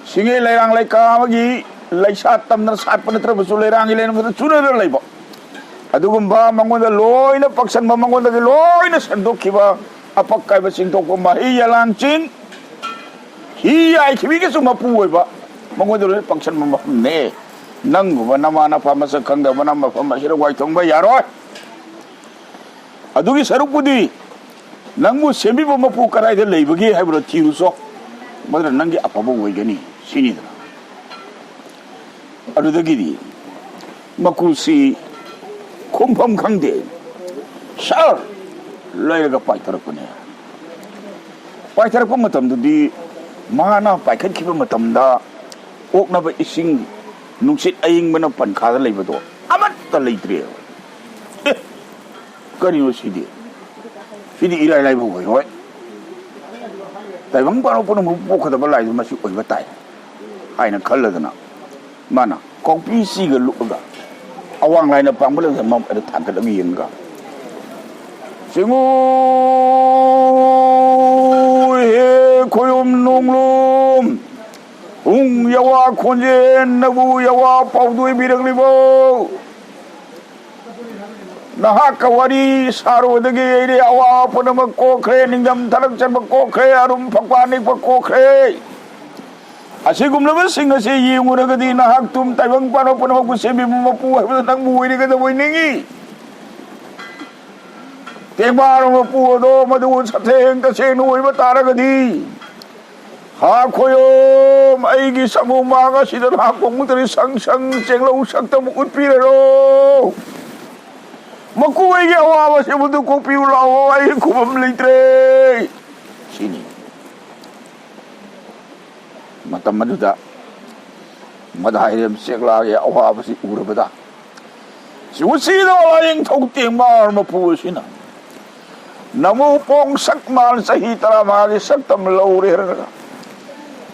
ꯁꯤꯡꯉꯦ ꯂꯩꯔꯥꯡ ꯂꯩꯀꯥ ꯑꯃꯒꯤ ꯂꯩꯁꯥ ꯇꯝꯗꯅ ꯁꯥꯠꯄ ꯅꯠꯇ꯭ꯔꯕꯁꯨ ꯂꯩꯔꯥꯡꯒꯤ ꯂꯩꯅꯝꯇꯅ ꯆꯨꯅꯗꯅ ꯂꯩꯕ, ꯑꯗꯨꯒꯨꯝꯕ ꯃꯉꯣꯟꯗ ꯂꯣꯏꯅ ꯄꯥꯛꯁꯟꯕ, ꯃꯉꯣꯟꯗꯒꯤ ꯂꯣꯏꯅ ꯁꯟꯗꯣꯛꯈꯤꯕ, ꯑꯄꯛ ꯀꯥꯏꯕ ꯆꯤꯡꯊꯣꯛꯄ ꯃꯍꯩ ꯌꯦꯂꯥꯡ ꯆꯤꯡ, ꯍꯤ ꯌꯥꯏꯈꯤꯕꯤꯒꯤꯁꯨ ꯃꯄꯨ ꯑꯣꯏꯕ, ꯃꯉꯣꯟꯗ ꯂꯣꯏꯅ ꯄꯥꯛꯁꯟꯕ ꯃꯐꯝꯅꯦ꯫ ꯅꯪꯒꯨꯝꯕ ꯅꯃꯥ ꯅꯄꯥ ꯃꯁꯛ ꯈꯪꯗꯕꯅ ꯃꯐꯝ ꯑꯁꯤꯗ ꯋꯥꯏꯊꯣꯡꯕ ꯌꯥꯔꯣꯏ꯫ ꯑꯗꯨꯒꯤ ꯁꯔꯨꯛꯄꯨꯗꯤ ꯅꯪꯕꯨ ꯁꯦꯝꯕꯤꯕ ꯃꯄꯨ ꯀꯗꯥꯏꯗ ꯂꯩꯕꯒꯦ ꯍꯥꯏꯕꯗꯣ ꯊꯤꯔꯨꯆꯣ, ꯃꯗꯨꯅ ꯅꯪꯒꯤ ꯑꯐꯕ ꯑꯣꯏꯒꯅꯤ ꯁꯤꯅꯤꯗꯅ꯫ ꯑꯗꯨꯗꯒꯤꯗꯤ ꯃꯀꯨꯁꯤ ꯈꯨꯝꯐꯝ ꯈꯪꯗꯦ, ꯁꯔ ꯂꯩꯔꯒ ꯄꯥꯏꯊꯔꯛꯄꯅꯦ꯫ ꯄꯥꯏꯊꯔꯛꯄ ꯃꯇꯝꯗꯗꯤ ꯃꯥꯅ ꯄꯥꯏꯈꯠꯈꯤꯕ ꯃꯇꯝꯗ ꯑꯣꯛꯅꯕ ꯏꯁꯤꯡ, ꯅꯨꯡꯁꯤꯠ ꯑꯏꯪꯕꯅ ꯄꯟꯈꯥꯗ ꯂꯩꯕꯗꯣ ꯑꯃꯠꯇ ꯂꯩꯇ꯭ꯔꯦꯕ꯫ ꯑꯦ, ꯀꯔꯤꯅꯣ ꯁꯤꯗꯤ? ꯁꯤꯗꯤ ꯏꯔꯥꯏ ꯂꯥꯏꯕ ꯑꯣꯏꯔꯣꯏ꯫ ꯇꯥꯏꯕꯪ ꯄꯥꯟꯕ ꯄꯨꯝꯅꯃꯛ ꯄꯣꯛꯀꯗꯕ ꯂꯥꯏꯗꯨ ꯃꯁꯤ ꯑꯣꯏꯕ ꯇꯥꯏ ꯍꯥꯏꯅ ꯈꯜꯂꯗꯅ ꯃꯥꯅ ꯀꯣꯛꯄꯤ ꯆꯤꯒ ꯂꯨꯞꯂꯒ ꯑꯋꯥꯡ ꯂꯥꯏꯅ ꯄꯥꯡꯕ ꯂꯩꯕꯗ ꯃꯝ ꯑꯗꯨ ꯊꯥꯡꯒꯠꯂꯒ ꯌꯦꯡꯉꯒ, "ꯆꯤꯡꯉꯨ ꯍꯦ ꯈꯣꯏꯌꯨꯝ ꯅꯣꯡꯂꯨꯝ, ꯍꯨꯡ ꯌꯋꯥ ꯈꯣꯟꯖꯦꯜꯅꯕꯨ ꯌꯋꯥ ꯄꯥꯎꯗꯣꯏꯕꯤꯔꯛꯂꯤꯕꯣ? ꯅꯍꯥꯛꯀ ꯋꯥꯔꯤ ꯁꯥꯔꯨꯕꯗꯒꯤ ꯑꯩꯗꯤ ꯑꯋꯥ ꯄꯨꯝꯅꯃꯛ ꯀꯣꯛꯈ꯭ꯔꯦ, ꯅꯤꯡꯗꯝ ꯊꯔꯛ ꯆꯟꯕ ꯀꯣꯛꯈ꯭ꯔꯦ, ꯑꯔꯨꯝ ꯐꯛꯄꯥ ꯅꯤꯛꯄ ꯀꯣꯛꯈ꯭ꯔꯦ꯫ ꯑꯁꯤꯒꯨꯝꯂꯕꯁꯤꯡ ꯑꯁꯤ ꯌꯦꯡꯉꯨꯔꯒꯗꯤ ꯅꯍꯥꯛ ꯇꯨꯝ ꯇꯥꯏꯕꯪ ꯄꯥꯟꯕ ꯄꯨꯝꯅꯃꯛꯄꯨ ꯁꯦꯝꯕꯤꯕ ꯃꯄꯨ ꯍꯥꯏꯕꯗꯨ ꯅꯪꯕꯨ ꯑꯣꯏꯔꯒꯗꯕ ꯑꯣꯏꯅꯤꯡꯏ꯫ ꯇꯦꯡꯕꯥꯔ ꯃꯄꯨ ꯑꯗꯣ ꯃꯗꯨ ꯁꯊꯦꯡ ꯇꯁꯦꯡꯅ ꯑꯣꯏꯕ ꯇꯥꯔꯒꯗꯤ, ꯍꯥ ꯈꯣꯌꯣꯝ, ꯑꯩꯒꯤ ꯁꯥꯃꯨ ꯃꯥꯡ ꯑꯁꯤꯗ ꯅꯍꯥꯛ ꯄꯣꯛꯃꯨꯛꯇꯗꯤ ꯁꯪ ꯁꯪ ꯆꯦꯡꯂꯧ ꯁꯛꯇꯕꯨ ꯎꯠꯄꯤꯔꯔꯣ꯫ ꯃꯀꯨ ꯑꯩꯒꯤ ꯑꯋꯥꯕꯁꯤꯕꯨ ꯑꯗꯨ ꯀꯣꯛꯄꯤꯌꯨ ꯂꯥꯛꯑꯣ, ꯑꯩ ꯈꯨꯕꯝ ꯂꯩꯇ꯭ꯔꯦ" ꯁꯤꯅꯤ꯫ ꯃꯇꯝ ꯑꯗꯨꯗ ꯃꯗꯥꯏꯔꯦꯝ ꯆꯦꯛꯂꯥꯒꯤ ꯑꯋꯥꯕꯁꯤ ꯎꯔꯕꯗ, ꯆꯤꯎꯁꯤꯗ ꯂꯥꯏꯌꯦꯡꯊꯧ ꯇꯦꯡꯕꯥꯔ ꯃꯄꯨ ꯑꯁꯤꯅ ꯅꯃꯨ ꯄꯣꯡꯁꯛ ꯃꯥꯜ ꯆꯍꯤ ꯇꯔꯥꯃꯉꯥꯒꯤ ꯁꯛꯇꯝ ꯂꯧꯔꯦ ꯍꯥꯏꯔꯒ,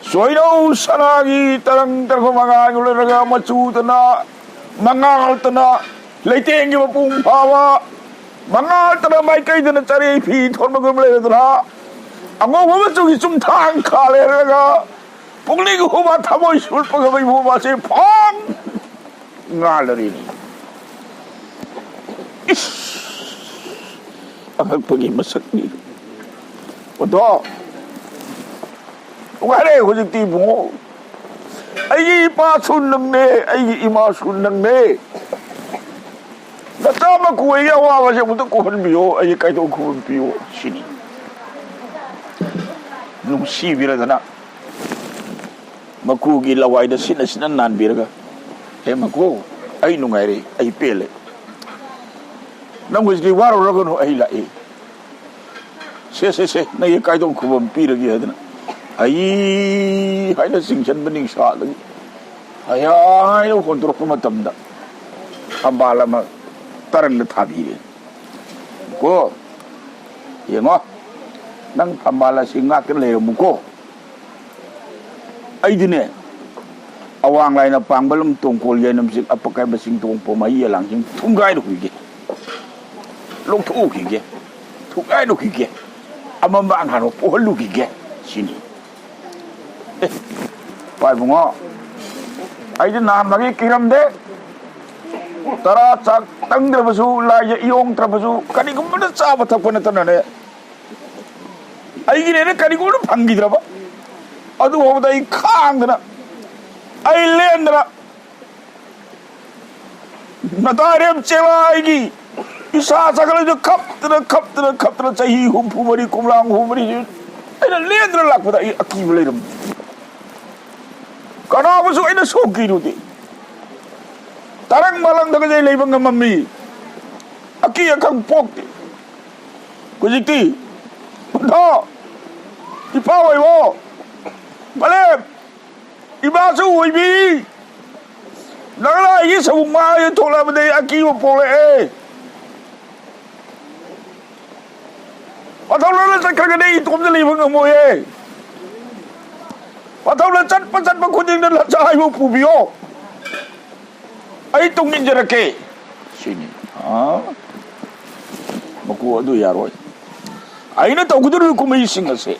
ꯆꯣꯏꯅꯧ ꯁꯅꯥꯒꯤ ꯇꯔꯪ ꯇꯔꯪꯕ ꯃꯉꯥꯜꯒ ꯂꯣꯏꯔꯒ, ꯃꯆꯨꯗꯅ ꯃꯉꯥꯜꯇꯅ ꯂꯩꯇꯦꯡꯒꯤ ꯃꯄꯨꯡ ꯐꯥꯕ, ꯃꯉꯥꯜꯇꯅ ꯃꯥꯏꯀꯩꯗꯅ ꯆꯔꯩ ꯐꯤ ꯊꯣꯟꯕꯒꯨꯝ ꯂꯩꯔꯗꯅ, ꯑꯉꯧꯕ ꯃꯆꯨꯒꯤ ꯆꯨꯝꯊꯥꯡ ꯈꯥ ꯂꯩꯔꯒ, ꯄꯨꯛꯅꯤꯡ ꯍꯨꯕ ꯊꯃꯣꯏ ꯁꯨꯜꯄꯒ ꯃꯩꯕꯨ ꯃꯥꯁꯦ ꯐꯣꯡ ꯉꯥꯜꯂꯔꯤꯅꯤ꯫ ꯏꯁ! ꯑꯉꯛꯄꯒꯤ ꯃꯁꯛꯅꯤ꯫ ꯑꯗꯣ ꯅꯨꯡꯉꯥꯏꯔꯦ ꯍꯧꯖꯤꯛꯇꯤ ꯏꯕꯨꯡꯉꯣ꯫ ꯑꯩꯒꯤ ꯏꯄꯥꯁꯨ ꯅꯪꯅꯦ, ꯑꯩꯒꯤ ꯏꯃꯥꯁꯨ ꯅꯪꯅꯦ꯫ ꯅꯆꯥ ꯃꯀꯨ ꯑꯩꯒꯤ ꯑꯋꯥꯕꯁꯦ ꯑꯃꯨꯛꯇ ꯀꯣꯛꯍꯟꯕꯤꯌꯣ, ꯑꯩꯒꯤ ꯀꯥꯏꯗꯣꯛ ꯈꯨꯕꯝ ꯄꯤꯌꯣ ꯁꯤꯅꯤ꯫ ꯅꯨꯡꯁꯤꯕꯤꯔꯗꯅ ꯃꯀꯨꯒꯤ ꯂꯋꯥꯏꯗ ꯁꯤꯠꯅ ꯁꯤꯠꯅ ꯅꯥꯟꯕꯤꯔꯒ, "ꯍꯦ ꯃꯀꯨ, ꯑꯩ ꯅꯨꯡꯉꯥꯏꯔꯦ, ꯑꯩ ꯄꯦꯜꯂꯦ꯫ ꯅꯪ ꯍꯧꯖꯤꯛꯇꯤ ꯋꯥꯔꯨꯔꯒꯅꯨ, ꯑꯩ ꯂꯥꯛꯏ꯫ ꯁꯦ, ꯁꯦ, ꯁꯦ, ꯅꯪꯒꯤ ꯀꯥꯏꯗꯣꯛ ꯈꯨꯕꯝ ꯄꯤꯔꯒꯦ" ꯍꯥꯏꯗꯅ, ꯑꯩ ꯍꯥꯏꯅ ꯆꯤꯡꯁꯤꯟꯕ ꯅꯤꯡꯁꯥꯗꯒꯤ ꯍꯌꯥ ꯍꯥꯏꯅ ꯍꯣꯟꯗꯣꯔꯛꯄ ꯃꯇꯝꯗ, ꯊꯝꯕꯥꯜ ꯑꯃ ꯇꯔꯪꯗ ꯊꯥꯕꯤꯔꯦ꯫ "ꯀꯣ, ꯌꯦꯡꯉꯣ, ꯅꯪ ꯊꯝꯕꯥꯜ ꯑꯁꯤ ꯉꯥꯛꯇ ꯂꯩꯔꯝꯃꯨꯀꯣ꯫ ꯑꯩꯗꯤꯅꯦ, ꯑꯋꯥꯡ ꯂꯥꯏꯅ ꯄꯥꯡꯕ ꯂꯝ ꯇꯣꯡꯀꯣꯜ ꯌꯥꯏꯅꯝꯁꯤꯡ ꯑꯄꯛ ꯀꯥꯏꯕꯁꯤꯡ ꯇꯣꯡꯄꯣ ꯃꯍꯤ ꯌꯦꯂꯥꯡꯁꯤꯡ ꯊꯨꯒꯥꯏꯔꯨꯈꯤꯒꯦ, ꯂꯧꯊꯣꯛꯎꯈꯤꯒꯦ, ꯊꯨꯒꯥꯏꯔꯨꯈꯤꯒꯦ, ꯑꯃꯝꯕ ꯑꯉꯥꯟꯕ ꯄꯣꯛꯍꯜꯂꯨꯈꯤꯒꯦ" ꯁꯤꯅꯤ꯫ ꯑꯦ, ꯄꯥꯏꯕꯨꯡꯉꯣ, ꯑꯩꯗꯤ ꯅꯍꯥꯟ ꯃꯥꯒꯤ ꯀꯤꯔꯝꯗꯦ꯫ ꯇꯔꯥ ꯆꯥꯛ ꯇꯪꯗ꯭ꯔꯕꯁꯨ, ꯂꯥꯏꯁꯦ ꯏꯌꯣꯡꯗ꯭ꯔꯕꯁꯨ, ꯀꯔꯤꯒꯨꯝꯕꯅ ꯆꯥꯕ ꯊꯛꯄ ꯅꯠꯇꯅꯅꯦ, ꯑꯩꯒꯤꯅꯦꯅ ꯀꯔꯤꯒꯨꯝꯕ ꯐꯪꯈꯤꯗ꯭ꯔꯕ, ꯑꯗꯨ ꯐꯥꯎꯕꯗ ꯑꯩ ꯈꯥꯡꯗꯅ, ꯑꯩ ꯂꯦꯟꯗꯅ, ꯅꯗꯥꯏꯔꯦꯝ ꯆꯦꯂꯥꯏꯒꯤ ꯏꯁꯥ ꯆꯥꯈꯠꯂꯛꯏꯗ ꯈꯞꯇꯅ, ꯈꯞꯇꯅ, ꯈꯞꯇꯅ ꯆꯍꯤ ꯍꯨꯝꯐꯨ ꯃꯔꯤ, ꯀꯨꯝꯂꯥ ꯍꯨꯝꯐꯨ ꯃꯔꯤꯁꯤ ꯑꯩꯅ ꯂꯦꯟꯗꯅ ꯂꯥꯛꯄꯗ ꯑꯩ ꯑꯀꯤꯕ ꯂꯩꯔꯝꯗꯦ꯫ ꯀꯅꯥꯕꯨꯁꯨ ꯑꯩꯅ ꯁꯣꯛꯈꯤꯔꯨꯗꯦ꯫ ꯇꯔꯪ ꯃꯂꯪꯗꯒꯁꯦ ꯑꯩ ꯂꯩꯕ ꯉꯝꯃꯝꯃꯤ꯫ ꯑꯀꯤ ꯑꯈꯪ ꯄꯣꯛꯇꯦ꯫ ꯍꯧꯖꯤꯛꯇꯤ, ꯄꯟꯊꯥ, ꯏꯄꯥ ꯑꯣꯏꯕꯣ, ꯃꯥꯂꯦꯝ, ꯏꯃꯥꯁꯨ ꯑꯣꯏꯕꯤ, ꯅꯪꯅ ꯑꯩꯒꯤ ꯁꯃꯨꯛ ꯃꯥꯏꯗ ꯊꯣꯛꯂꯛꯑꯕꯗꯤ ꯑꯩ ꯑꯀꯤꯕ ꯄꯣꯛꯂꯛꯑꯦ꯫ ꯄꯥꯊꯧꯂꯣꯟꯗ ꯆꯠꯈ꯭ꯔꯒꯗꯤ ꯑꯩ ꯏꯇꯣꯝꯇ ꯂꯩꯕ ꯉꯝꯃꯣꯏꯌꯦ꯫ ꯄꯥꯊꯧꯂꯣꯟ ꯆꯠꯄ ꯆꯠꯄ ꯈꯨꯗꯤꯡꯗ ꯂꯟꯆꯥ ꯍꯥꯏꯕ ꯄꯨꯕꯤꯌꯣ, ꯑꯩ ꯇꯨꯡ ꯏꯟꯖꯔꯛꯀꯦ ꯁꯤꯅꯤ꯫ ꯑꯥ, ꯃꯀꯨ ꯑꯗꯨ ꯌꯥꯔꯣꯏ꯫ ꯑꯩꯅ ꯇꯧꯒꯗꯧꯔꯤꯕ ꯀꯨꯝꯍꯩꯁꯤꯡ ꯑꯁꯦ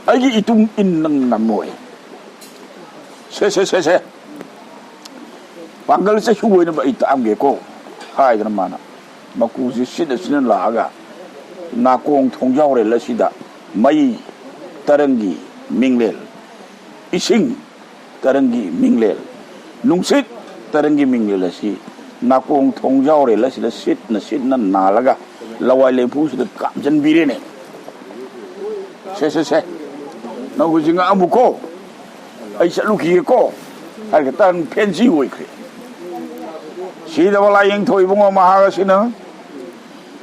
ꯑꯩꯒꯤ ꯏꯇꯨꯡ ꯏꯟꯅ ꯉꯝꯃꯣꯏ꯫ ꯁꯦ ꯁꯦ ꯁꯦ ꯁꯦ, ꯄꯥꯡꯒꯜ ꯆꯩꯁꯨ ꯑꯣꯏꯅꯕ ꯑꯩ ꯇꯥꯛꯑꯝꯒꯦꯀꯣ ꯍꯥꯏꯗꯅ ꯃꯥꯅ ꯃꯀꯨꯁꯤ ꯁꯤꯠꯅ ꯁꯤꯠꯅ ꯂꯥꯛꯑꯒ ꯅꯥꯀꯣꯡ ꯊꯣꯡꯖꯥꯎꯔꯦꯜ ꯑꯁꯤꯗ ꯃꯩ ꯇꯔꯪꯒꯤ ꯃꯤꯡꯂꯦꯜ, ꯏꯁꯤꯡ ꯇꯔꯪꯒꯤ ꯃꯤꯡꯂꯦꯜ, ꯅꯨꯡꯁꯤꯠ ꯇꯔꯪꯒꯤ ꯃꯤꯡꯂꯦꯜ ꯑꯁꯤ ꯅꯥꯀꯣꯡ ꯊꯣꯡꯖꯥꯎꯔꯦꯜ ꯑꯁꯤꯗ ꯁꯤꯠꯅ ꯁꯤꯠꯅ ꯅꯥꯜꯂꯒ ꯂꯋꯥꯏ ꯂꯦꯝꯐꯨꯁꯤꯗ ꯀꯥꯞꯁꯤꯟꯕꯤꯔꯦꯅꯦ꯫ ꯁꯦ ꯁꯦ ꯁꯦ, ꯅꯪ ꯍꯧꯖꯤꯛ ꯉꯥꯛꯑꯝꯃꯨꯀꯣ, ꯑꯩ ꯆꯠꯂꯨꯈꯤꯒꯦꯀꯣ ꯍꯥꯏꯔꯒ ꯇꯔꯪ ꯐꯦꯟꯁꯤ ꯑꯣꯏꯈ꯭ꯔꯦ꯫ ꯁꯤꯗꯕ ꯂꯥꯏꯌꯦꯡ ꯊꯣꯛꯏꯕꯨꯡꯉꯣ ꯃꯍꯥꯛ ꯑꯁꯤꯅ꯫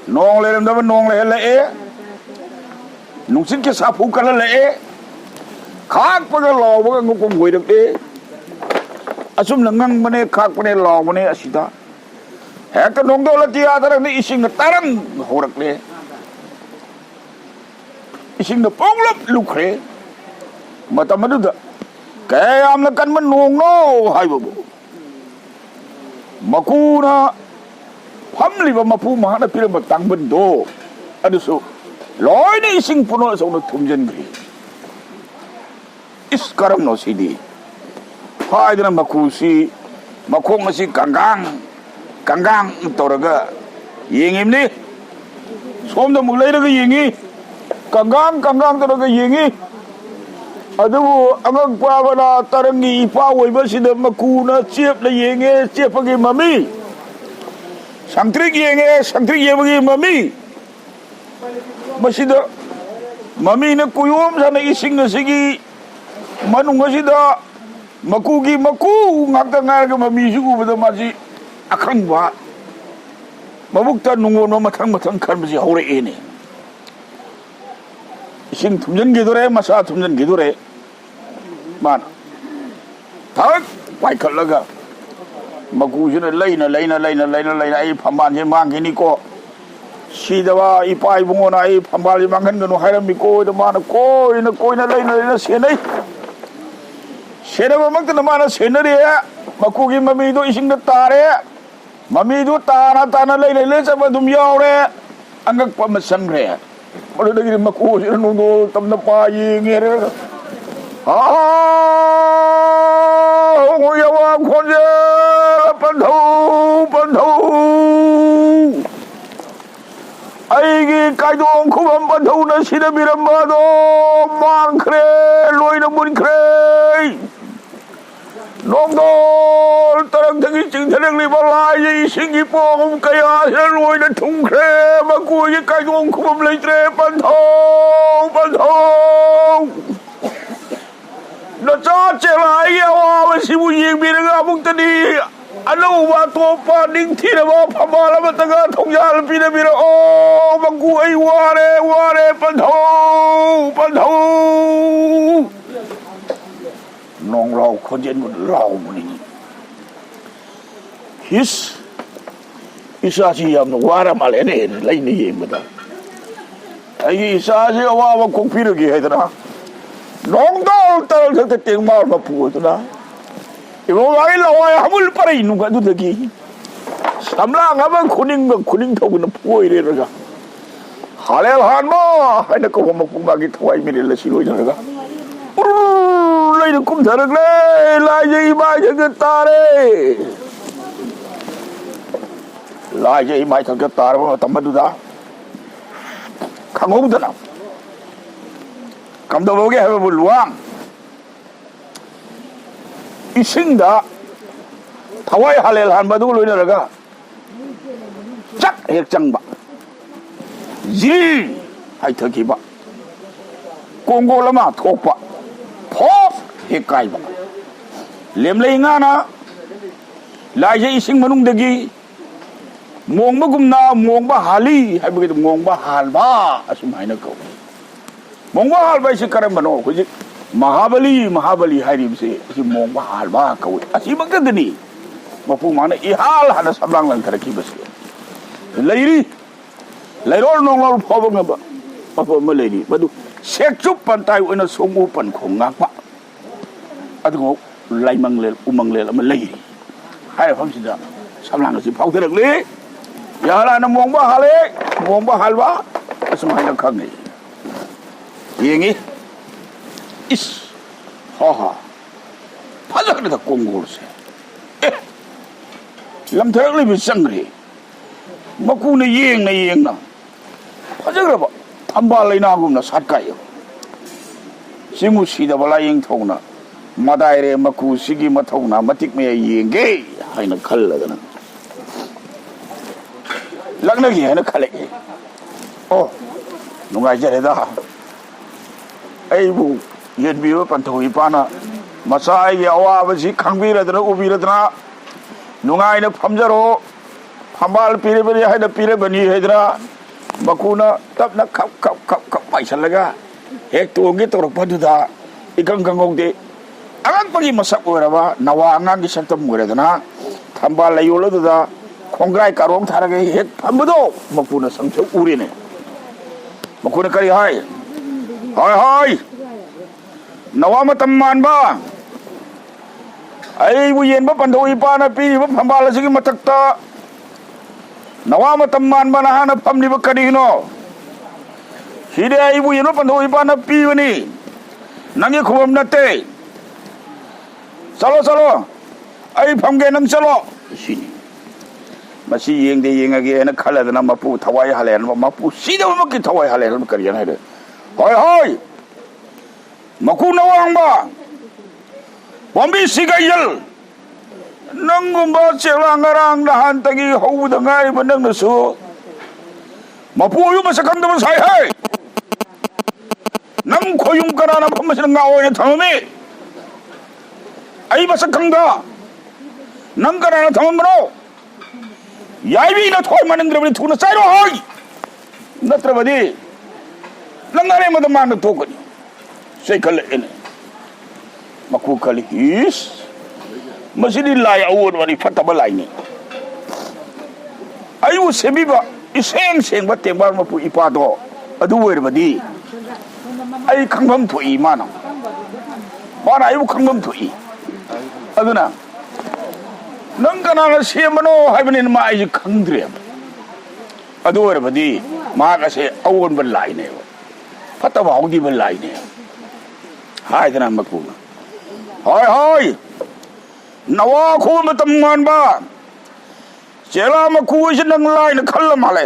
ꯅꯣꯡ ꯂꯩꯔꯝꯗꯕ ꯅꯣꯡ ꯂꯩꯍꯜꯂꯛꯑꯦ, ꯅꯨꯡꯁꯤꯠꯀꯤ ꯁꯥꯐꯨ ꯀꯜꯍꯜꯂꯛꯑꯦ, ꯈꯥꯛꯄꯒ ꯂꯥꯎꯕꯒ ꯉꯧꯀꯣꯡ ꯑꯣꯏꯔꯛꯑꯦ꯫ ꯑꯁꯨꯝꯅ ꯉꯪꯕꯅꯦ ꯈꯥꯛꯄꯅꯦ ꯂꯥꯎꯕꯅꯦ ꯑꯁꯤꯗ ꯍꯦꯛꯇ ꯅꯣꯡꯗꯣꯜ ꯑꯇꯤꯌꯥꯗ ꯏꯁꯤꯡꯅ ꯇꯥꯔꯪ ꯍꯧꯔꯛꯂꯦ꯫ ꯏꯁꯤꯡꯅ ꯄꯣꯡꯂꯞ ꯂꯨꯞꯈ꯭ꯔꯦ꯫ ꯃꯇꯝ ꯑꯗꯨꯗ ꯀꯌꯥꯝꯅ ꯀꯟꯕ ꯅꯣꯡꯅꯣ ꯍꯥꯏꯕꯕꯨ, ꯃꯀꯨꯅ ꯐꯝꯂꯤꯕ ꯃꯄꯨ ꯃꯍꯥꯛꯅ ꯄꯤꯔꯝꯕ ꯇꯥꯡꯕꯟꯗꯣ ꯑꯗꯨꯁꯨ ꯂꯣꯏꯅ ꯏꯁꯤꯡ ꯄꯨꯝꯅꯃꯛ ꯑꯁꯣꯝꯗ ꯊꯨꯝꯖꯤꯟꯈ꯭ꯔꯦ꯫ ꯏꯁ, ꯀꯔꯝꯅꯣ ꯁꯤꯗꯤ? ꯍꯥꯏꯗꯅ ꯃꯀꯨꯁꯤ, ꯃꯈꯣꯡ ꯑꯁꯤ ꯀꯪꯒꯥꯡ ꯀꯪꯒꯥꯡ ꯇꯧꯔꯒ ꯌꯦꯡꯉꯤꯕꯅꯤ꯫ ꯁꯣꯝꯗ ꯑꯃꯨꯛ ꯂꯩꯔꯒ ꯌꯦꯡꯉꯤ, ꯀꯪꯒꯥꯡ ꯀꯪꯒꯥꯡ ꯇꯧꯔꯒ ꯌꯦꯡꯉꯤ꯫ ꯑꯗꯨꯕꯨ ꯑꯉꯛꯄ ꯑꯃꯅ, ꯇꯔꯪꯒꯤ ꯏꯄꯥ ꯑꯣꯏꯕꯁꯤꯗ ꯃꯀꯨꯅ ꯆꯦꯞꯅ ꯌꯦꯡꯉꯦ, ꯆꯦꯞꯄꯒꯤ ꯃꯃꯤ, ꯁꯪꯇ꯭ꯔꯤꯛ ꯌꯦꯡꯉꯦ, ꯁꯪꯇ꯭ꯔꯤꯛ ꯌꯦꯡꯕꯒꯤ ꯃꯃꯤ꯫ ꯃꯁꯤꯗ ꯃꯃꯤꯅ ꯀꯨꯌꯣꯝ ꯁꯥꯅ ꯏꯁꯤꯡ ꯑꯁꯤꯒꯤ ꯃꯅꯨꯡ ꯑꯁꯤꯗ ꯃꯀꯨꯒꯤ ꯃꯀꯨ ꯉꯥꯛꯇ ꯉꯥꯏꯔꯒ ꯃꯃꯤꯁꯤ ꯎꯕꯗ ꯃꯥꯁꯤ ꯑꯈꯪꯕ ꯃꯕꯨꯛꯇ ꯅꯨꯡꯒꯣꯟꯕ ꯃꯊꯪ ꯃꯊꯪ ꯈꯟꯕꯁꯤ ꯍꯧꯔꯛꯑꯦꯅꯦ꯫ ꯏꯁꯤꯡ ꯊꯨꯝꯖꯤꯟꯈꯤꯗꯣꯔꯦ, ꯃꯁꯥ ꯊꯨꯝꯖꯤꯟꯈꯤꯗꯣꯔꯦ꯫ ꯃꯥꯅ ꯊꯛ ꯄꯥꯏꯈꯠꯂꯒ ꯃꯀꯨꯁꯤꯅ ꯂꯩꯅ ꯂꯩꯅ ꯂꯩꯅ ꯂꯩꯅ ꯂꯩꯅ ꯑꯩ ꯐꯝꯕꯥꯜꯁꯦ ꯃꯥꯡꯈꯤꯅꯤꯀꯣ, ꯁꯤꯗꯕ ꯏꯄꯥ ꯏꯕꯨꯡꯉꯣꯅ ꯑꯩ ꯐꯝꯕꯥꯜꯁꯦ ꯃꯥꯡꯍꯟꯒꯅꯨ ꯍꯥꯏꯔꯝꯃꯤꯀꯣ ꯍꯥꯏꯗ ꯃꯥꯅ ꯀꯣꯏꯅ ꯀꯣꯏꯅ ꯂꯩꯅ ꯂꯩꯅ ꯁꯦꯟꯅꯩ꯫ ꯁꯦꯟꯅꯕꯃꯛꯇꯅ ꯃꯥꯅ ꯁꯦꯟꯅꯔꯦ꯫ ꯃꯀꯨꯒꯤ ꯃꯃꯤꯗꯣ ꯏꯁꯤꯡꯗ ꯇꯥꯔꯦ꯫ ꯃꯃꯤꯗꯨ ꯇꯥꯅ ꯇꯥꯅ ꯂꯩ ꯂꯩ ꯂꯩ ꯆꯠꯄ ꯑꯗꯨꯝ ꯌꯥꯎꯔꯦ꯫ ꯑꯉꯛꯄ ꯑꯃ ꯆꯪꯈ꯭ꯔꯦ꯫ ꯑꯗꯨꯗꯒꯤꯗꯤ ꯃꯀꯨꯁꯤꯅ ꯅꯣꯡꯗꯣꯜ ꯇꯝꯅ ꯄꯥ ꯌꯦꯡꯉꯦ꯫ ꯍꯥꯎ! ꯌꯥꯋꯥ ꯈꯣꯟꯖꯦꯜ ꯄꯟꯊꯧ! ꯄꯟꯊꯧ! ꯑꯩꯒꯤ ꯀꯥꯏꯗꯣꯡ ꯈꯨꯕꯝ ꯄꯟꯊꯧꯅ ꯁꯤꯗꯕꯤꯔꯝꯕ ꯑꯗꯣ ꯃꯥꯡꯈ꯭ꯔꯦ, ꯂꯣꯏꯅ ꯃꯨꯟꯈ꯭ꯔꯦ꯫ ꯅꯣꯡꯗꯣꯜ ꯇꯔꯛꯇꯒꯤ ꯆꯤꯡꯊꯔꯛꯂꯤꯕ ꯂꯥꯏꯒꯤ ꯏꯁꯤꯡꯒꯤ ꯄꯣꯡ ꯀꯌꯥꯁꯤꯅ ꯂꯣꯏꯅ ꯊꯨꯝꯈ꯭ꯔꯦ꯫ ꯃꯀꯣꯏꯒꯤ ꯀꯥꯏꯗꯣꯡ ꯈꯨꯕꯝ ꯂꯩꯇ꯭ꯔꯦ꯫ ꯄꯟꯊꯧ! ꯄꯟꯊꯧ! ꯅꯆꯥ ꯆꯦꯂꯥꯏꯒꯤ ꯑꯋꯥꯕꯁꯤꯕꯨ ꯌꯦꯡꯕꯤꯔꯒ ꯑꯃꯨꯛꯇꯗꯤ ꯑꯅꯧꯕ ꯑꯇꯣꯞꯄ ꯅꯤꯡꯊꯤꯔꯕ ꯐꯝꯕꯥꯜ ꯑꯃꯠꯇꯒ ꯊꯧꯖꯥꯜ ꯄꯤꯅꯕꯤꯔꯛꯑꯣ꯫ ꯃꯀꯨ ꯑꯩ ꯋꯥꯔꯦ, ꯋꯥꯔꯦ꯫ ꯄꯟꯊꯧ! ꯄꯟꯊꯧ! ꯅꯣꯡꯂꯥꯎ ꯈꯣꯟꯖꯦꯜꯕꯨ ꯂꯥꯎꯕꯅꯤ꯫ ꯍꯤꯁ! ꯏꯆꯥꯁꯤ ꯌꯥꯝꯅ ꯋꯥꯔ ꯃꯥꯜꯂꯦꯅꯦ, ꯂꯩꯅ ꯌꯦꯡꯕꯗ꯫ ꯑꯩꯒꯤ ꯏꯆꯥꯁꯤ ꯑꯋꯥꯕ ꯀꯣꯛꯄꯤꯔꯒꯦ ꯍꯥꯏꯗꯅ ꯅꯣꯡꯗꯣꯜ ꯇꯔꯛ ꯊꯛꯇ ꯇꯦꯡꯃꯥꯔ ꯃꯄꯨ ꯑꯗꯨꯅ ꯏꯕꯣꯕꯥꯒꯤ ꯂꯋꯥꯏ ꯍꯥꯃꯨꯜ ꯄꯔꯩ ꯅꯨꯡ ꯑꯗꯨꯗꯒꯤ ꯁꯝꯂꯥꯡ ꯑꯃ ꯈꯨꯅꯤꯡꯒ ꯈꯨꯅꯤꯡꯊꯧꯒꯅ ꯐꯣꯏꯔꯦꯔꯒ ꯍꯥꯂꯦꯜ ꯍꯥꯟꯕ ꯍꯥꯏꯅ ꯀꯧꯕ ꯃꯄꯨ ꯃꯥꯒꯤ ꯊꯋꯥꯏ ꯃꯤꯔꯦꯜ ꯑꯁꯤ ꯂꯣꯏꯅꯔꯒ ꯎꯔꯨꯔꯨ ꯂꯩꯅ ꯀꯨꯝꯊꯔꯛꯂꯦ꯫ ꯂꯥꯏꯖ ꯏꯃꯥꯏꯊꯛꯇ ꯇꯥꯔꯦ꯫ ꯂꯥꯏꯖ ꯏꯃꯥꯏꯊꯛꯇ ꯇꯥꯔꯕ ꯃꯇꯝ ꯑꯗꯨꯗ ꯈꯪꯍꯧꯗꯅ ꯀꯝꯗꯧꯕꯒꯦ ꯍꯥꯏꯕꯕꯨ ꯂꯨꯋꯥꯡ ꯏꯁꯤꯡꯗ ꯊꯋꯥꯏ ꯍꯥꯂꯦꯜ ꯍꯥꯟꯕ ꯑꯗꯨꯒ ꯂꯣꯏꯅꯔꯒ ꯆꯛ ꯍꯦꯛ ꯆꯪꯕ, ꯖꯤꯔ ꯍꯥꯏꯊꯈꯤꯕ, ꯀꯣꯡꯒꯣꯜ ꯑꯃ ꯊꯣꯛꯄ, ꯐꯣꯞ ꯍꯦꯛ ꯀꯥꯏꯕ꯫ ꯂꯦꯝꯂꯩ ꯉꯥꯅ ꯂꯥꯏꯖ ꯏꯁꯤꯡ ꯃꯅꯨꯡꯗꯒꯤ ꯃꯣꯡꯕꯒꯨꯝꯅ ꯃꯣꯡꯕ ꯍꯥꯜꯂꯤ ꯍꯥꯏꯕꯒꯤꯗ ꯃꯣꯡꯕ ꯍꯥꯜꯕ ꯑꯁꯨꯝ ꯍꯥꯏꯅ ꯀꯧꯏ꯫ ꯃꯣꯡꯕ ꯍꯥꯜꯕ ꯍꯥꯏꯁꯤ ꯀꯔꯝꯕꯅꯣ? ꯍꯧꯖꯤꯛ ꯃꯍꯥꯕꯂꯤ, ꯃꯍꯥꯕꯂꯤ ꯍꯥꯏꯔꯤꯕꯁꯤ ꯑꯁꯤ ꯃꯣꯡꯕ ꯍꯥꯜꯕ ꯀꯧꯏ꯫ ꯑꯁꯤꯃꯛꯇꯗꯅꯤ ꯃꯄꯨ ꯃꯥꯅ ꯏꯍꯥꯜ ꯍꯥꯟꯅ ꯁꯝꯂꯥꯡ ꯂꯪꯊꯔꯛꯈꯤꯕꯁꯤ꯫ ꯂꯩꯔꯤ꯫ ꯂꯩꯔꯣꯜ ꯅꯣꯡꯂꯣꯜ ꯐꯥꯎꯕ ꯉꯝꯕ ꯃꯐꯝ ꯑꯃ ꯂꯩꯔꯤ꯫ ꯃꯗꯨ ꯁꯦꯛꯆꯨꯞ ꯄꯟꯇꯥꯏ ꯑꯣꯏꯅ ꯁꯣꯡꯎ ꯄꯟꯈꯣꯡ ꯉꯥꯛꯄ ꯑꯗꯨꯒꯨꯝꯕ ꯂꯥꯏꯃꯪꯂꯦꯜ ꯎꯃꯪꯂꯦꯜ ꯑꯃ ꯂꯩꯔꯤ ꯍꯥꯏꯔꯤꯕ ꯃꯐꯝꯁꯤꯗ ꯁꯝꯂꯥꯡ ꯑꯁꯤ ꯐꯥꯎꯊꯔꯛꯂꯤ꯫ ꯌꯥꯍꯂꯥꯅ ꯃꯣꯡꯕ ꯍꯥꯜꯂꯦ, ꯃꯣꯡꯕ ꯍꯥꯜꯕ ꯑꯁꯨꯝ ꯍꯥꯏꯅ ꯈꯪꯅꯩ꯫ ꯌꯦꯡꯉꯤ꯫ ꯏꯁ! ꯍꯥ ꯍꯥ꯫ ꯐꯖꯈ꯭ꯔꯦꯗ ꯀꯣꯡꯒꯣꯜꯁꯦ꯫ ꯑꯦ! ꯂꯝꯊꯔꯛꯂꯤꯕ ꯆꯪꯈ꯭ꯔꯦ꯫ ꯃꯀꯨꯅ ꯌꯦꯡꯅ ꯌꯦꯡꯅ ꯐꯖꯈ꯭ꯔꯕ ꯊꯝꯕꯥꯜ ꯂꯩꯅꯥꯒꯨꯝꯅ ꯁꯥꯠꯀꯥꯏꯑꯕ꯫ ꯆꯤꯡꯉꯨ ꯁꯤꯗꯕ ꯂꯥꯏꯌꯦꯡ ꯊꯧꯅ ꯃꯗꯥꯏꯔꯦ ꯃꯀꯨꯁꯤꯒꯤ ꯃꯊꯧꯅ ꯃꯇꯤꯛ ꯃꯌꯥꯏ ꯌꯦꯡꯒꯦ ꯍꯥꯏꯅ ꯈꯜꯂꯗꯅ ꯂꯛꯅꯒꯦ ꯍꯥꯏꯅ ꯈꯜꯂꯛꯑꯦ꯫ ꯑꯣ, ꯅꯨꯡꯉꯥꯏꯖꯔꯦꯗ꯫ ꯑꯩꯕꯨ ꯌꯦꯟꯕꯤꯕ ꯄꯟꯊꯧ ꯏꯄꯥꯅ ꯃꯆꯥ ꯑꯩꯒꯤ ꯑꯋꯥꯕꯁꯤ ꯈꯪꯕꯤꯔꯗꯅ ꯎꯕꯤꯔꯗꯅ ꯅꯨꯡꯉꯥꯏꯅ ꯐꯝꯖꯔꯣ, ꯐꯝꯕꯥꯜ ꯄꯤꯔꯕꯅꯤ ꯍꯥꯏꯅ ꯄꯤꯔꯕꯅꯤ ꯍꯥꯏꯗꯅ ꯃꯀꯨꯅ ꯇꯞꯅ ꯈꯞ ꯈꯞ ꯈꯞ ꯈꯞ ꯄꯥꯏꯁꯜꯂꯒ ꯍꯦꯛ ꯇꯣꯡꯒꯦ ꯇꯧꯔꯛꯄꯗꯨꯗ ꯏꯈꯪ ꯈꯪꯍꯧꯗꯦ꯫ ꯑꯉꯛꯄꯒꯤ ꯃꯁꯛ ꯑꯣꯏꯔꯕ ꯅꯋꯥ ꯑꯉꯥꯡꯒꯤ ꯁꯛꯇꯝ ꯑꯣꯏꯔꯗꯅ ꯊꯝꯕꯥꯜ ꯂꯩꯌꯣꯜ ꯑꯗꯨꯗ ꯈꯣꯡꯒ꯭ꯔꯥꯏ ꯀꯥꯔꯣꯡ ꯊꯥꯔꯒ ꯍꯦꯛ ꯐꯝꯕꯗꯣ ꯃꯀꯨꯅ ꯁꯪꯁꯛ ꯎꯔꯦꯅꯦ꯫ ꯃꯀꯨꯅ ꯀꯔꯤ ꯍꯥꯏ? ꯍꯥꯏ ꯍꯥꯏ, ꯅꯋꯥ ꯃꯇꯝ ꯃꯥꯟꯕ, ꯑꯩꯕꯨ ꯌꯦꯟꯕ ꯄꯟꯊꯧ ꯏꯄꯥꯅ ꯄꯤꯔꯤꯕ ꯐꯝꯕꯥꯜ ꯑꯁꯤꯒꯤ ꯃꯊꯛꯇ ꯅꯋꯥ ꯃꯇꯝ ꯃꯥꯟꯕ ꯅꯍꯥꯛꯅ ꯐꯝꯂꯤꯕ ꯀꯔꯤꯒꯤꯅꯣ? ꯁꯤꯗꯤ ꯑꯩꯕꯨ ꯌꯦꯟꯕ ꯄꯟꯊꯧ ꯏꯄꯥꯅ ꯄꯤꯕꯅꯤ, ꯅꯪꯒꯤ ꯈꯨꯕꯝ ꯅꯠꯇꯦ꯫ ꯆꯠꯂꯣ, ꯆꯠꯂꯣ, ꯑꯩ ꯐꯝꯒꯦ, ꯅꯪ ꯆꯠꯂꯣ꯫ ꯁꯤꯅꯤ꯫ ꯃꯁꯤ ꯌꯦꯡꯗꯦ ꯌꯦꯡꯉꯒꯦ ꯍꯥꯏꯅ ꯈꯜꯂꯗꯅ ꯃꯄꯨ ꯊꯋꯥꯏ ꯍꯜꯂꯦ ꯍꯥꯏꯅ, ꯃꯄꯨ ꯁꯤꯗꯕꯃꯛꯀꯤ ꯊꯋꯥꯏ ꯍꯜꯂꯦ ꯍꯥꯏꯅ ꯀꯔꯤꯅꯣ ꯍꯥꯏꯔꯦ? ꯍꯣꯏ, ꯍꯣꯏ, ꯃꯀꯨꯅ ꯋꯥꯡꯕ ꯄꯥꯝꯕꯤ ꯁꯤꯒꯥꯏꯖꯜ, ꯅꯪꯒꯨꯝꯕ ꯆꯦꯛꯂꯥ ꯉꯔꯥꯡ ꯅꯍꯥꯟꯇꯒꯤ ꯍꯧꯕꯗ ꯉꯥꯏꯔꯤꯕ ꯅꯪꯅꯁꯨ ꯃꯄꯨ ꯑꯣꯏꯕ ꯃꯁꯛ ꯈꯪꯗꯕ ꯁꯥꯏ ꯍꯥꯏ꯫ ꯅꯪ ꯈꯣꯌꯨꯝ ꯀꯅꯥꯅ ꯐꯝꯕꯁꯤꯗ ꯉꯥ ꯑꯣꯏꯅ ꯊꯝꯃꯝꯃꯤ? ꯑꯩ ꯃꯁꯛ ꯈꯪꯗ ꯅꯪ ꯀꯅꯥꯅ ꯊꯝꯃꯝꯕꯅꯣ? ꯌꯥꯏꯕꯤꯅ ꯊꯣꯏ ꯃꯅꯤꯡꯗ꯭ꯔꯕꯗꯤ ꯊꯨꯅ ꯆꯥꯏꯔꯣ ꯍꯥꯏ, ꯅꯠꯇ꯭ꯔꯕꯗꯤ ꯅꯪ ꯑꯔꯦꯝꯕꯗ ꯃꯥꯡꯗ ꯇꯣꯛꯀꯅꯤ꯫ ꯆꯩꯈꯠꯂꯛꯑꯦꯅꯦ꯫ ꯃꯀꯨ ꯈꯜꯂꯤ, ꯏꯁ, ꯃꯁꯤꯗꯤ ꯂꯥꯏ ꯑꯑꯣꯟꯕꯅꯤ, ꯐꯠꯇꯕ ꯂꯥꯏꯅꯤ꯫ ꯑꯩꯕꯨ ꯁꯦꯝꯕꯤꯕ ꯏꯁꯦꯡ ꯁꯦꯡꯕ ꯇꯦꯡꯕꯥꯡ ꯃꯄꯨ ꯏꯄꯥꯗꯣ ꯑꯗꯨ ꯑꯣꯏꯔꯕꯗꯤ ꯑꯩ ꯈꯪꯐꯝ ꯊꯣꯛꯏ꯫ ꯃꯥꯅ ꯃꯥꯅ ꯑꯩꯕꯨ ꯈꯪꯐꯝ ꯊꯣꯛꯏ꯫ ꯑꯗꯨꯅ ꯅꯪ ꯀꯅꯥꯅ ꯁꯦꯝꯕꯅꯣ ꯍꯥꯏꯕꯅꯤꯅ ꯃꯥ ꯑꯩꯁꯦ ꯈꯪꯗ꯭ꯔꯦꯕ꯫ ꯑꯗꯨ ꯑꯣꯏꯔꯕꯗꯤ ꯃꯍꯥꯛ ꯑꯁꯦ ꯑꯑꯣꯟꯕ ꯂꯥꯏꯅꯦꯕ, ꯐꯠꯇꯕ ꯍꯧꯗꯤꯕ ꯂꯥꯏꯅꯦꯕ ꯍꯥꯏꯗꯅ ꯃꯀꯨꯅ, "ꯍꯣꯏ ꯍꯣꯏ, ꯅꯋꯥ ꯈꯨꯕ ꯃꯇꯝ ꯉꯥꯟꯕ ꯆꯦꯂꯥ ꯃꯀꯨ ꯑꯩꯁꯦ ꯅꯪ ꯂꯥꯏꯅ ꯈꯜꯂ ꯃꯥꯜꯂꯦ꯫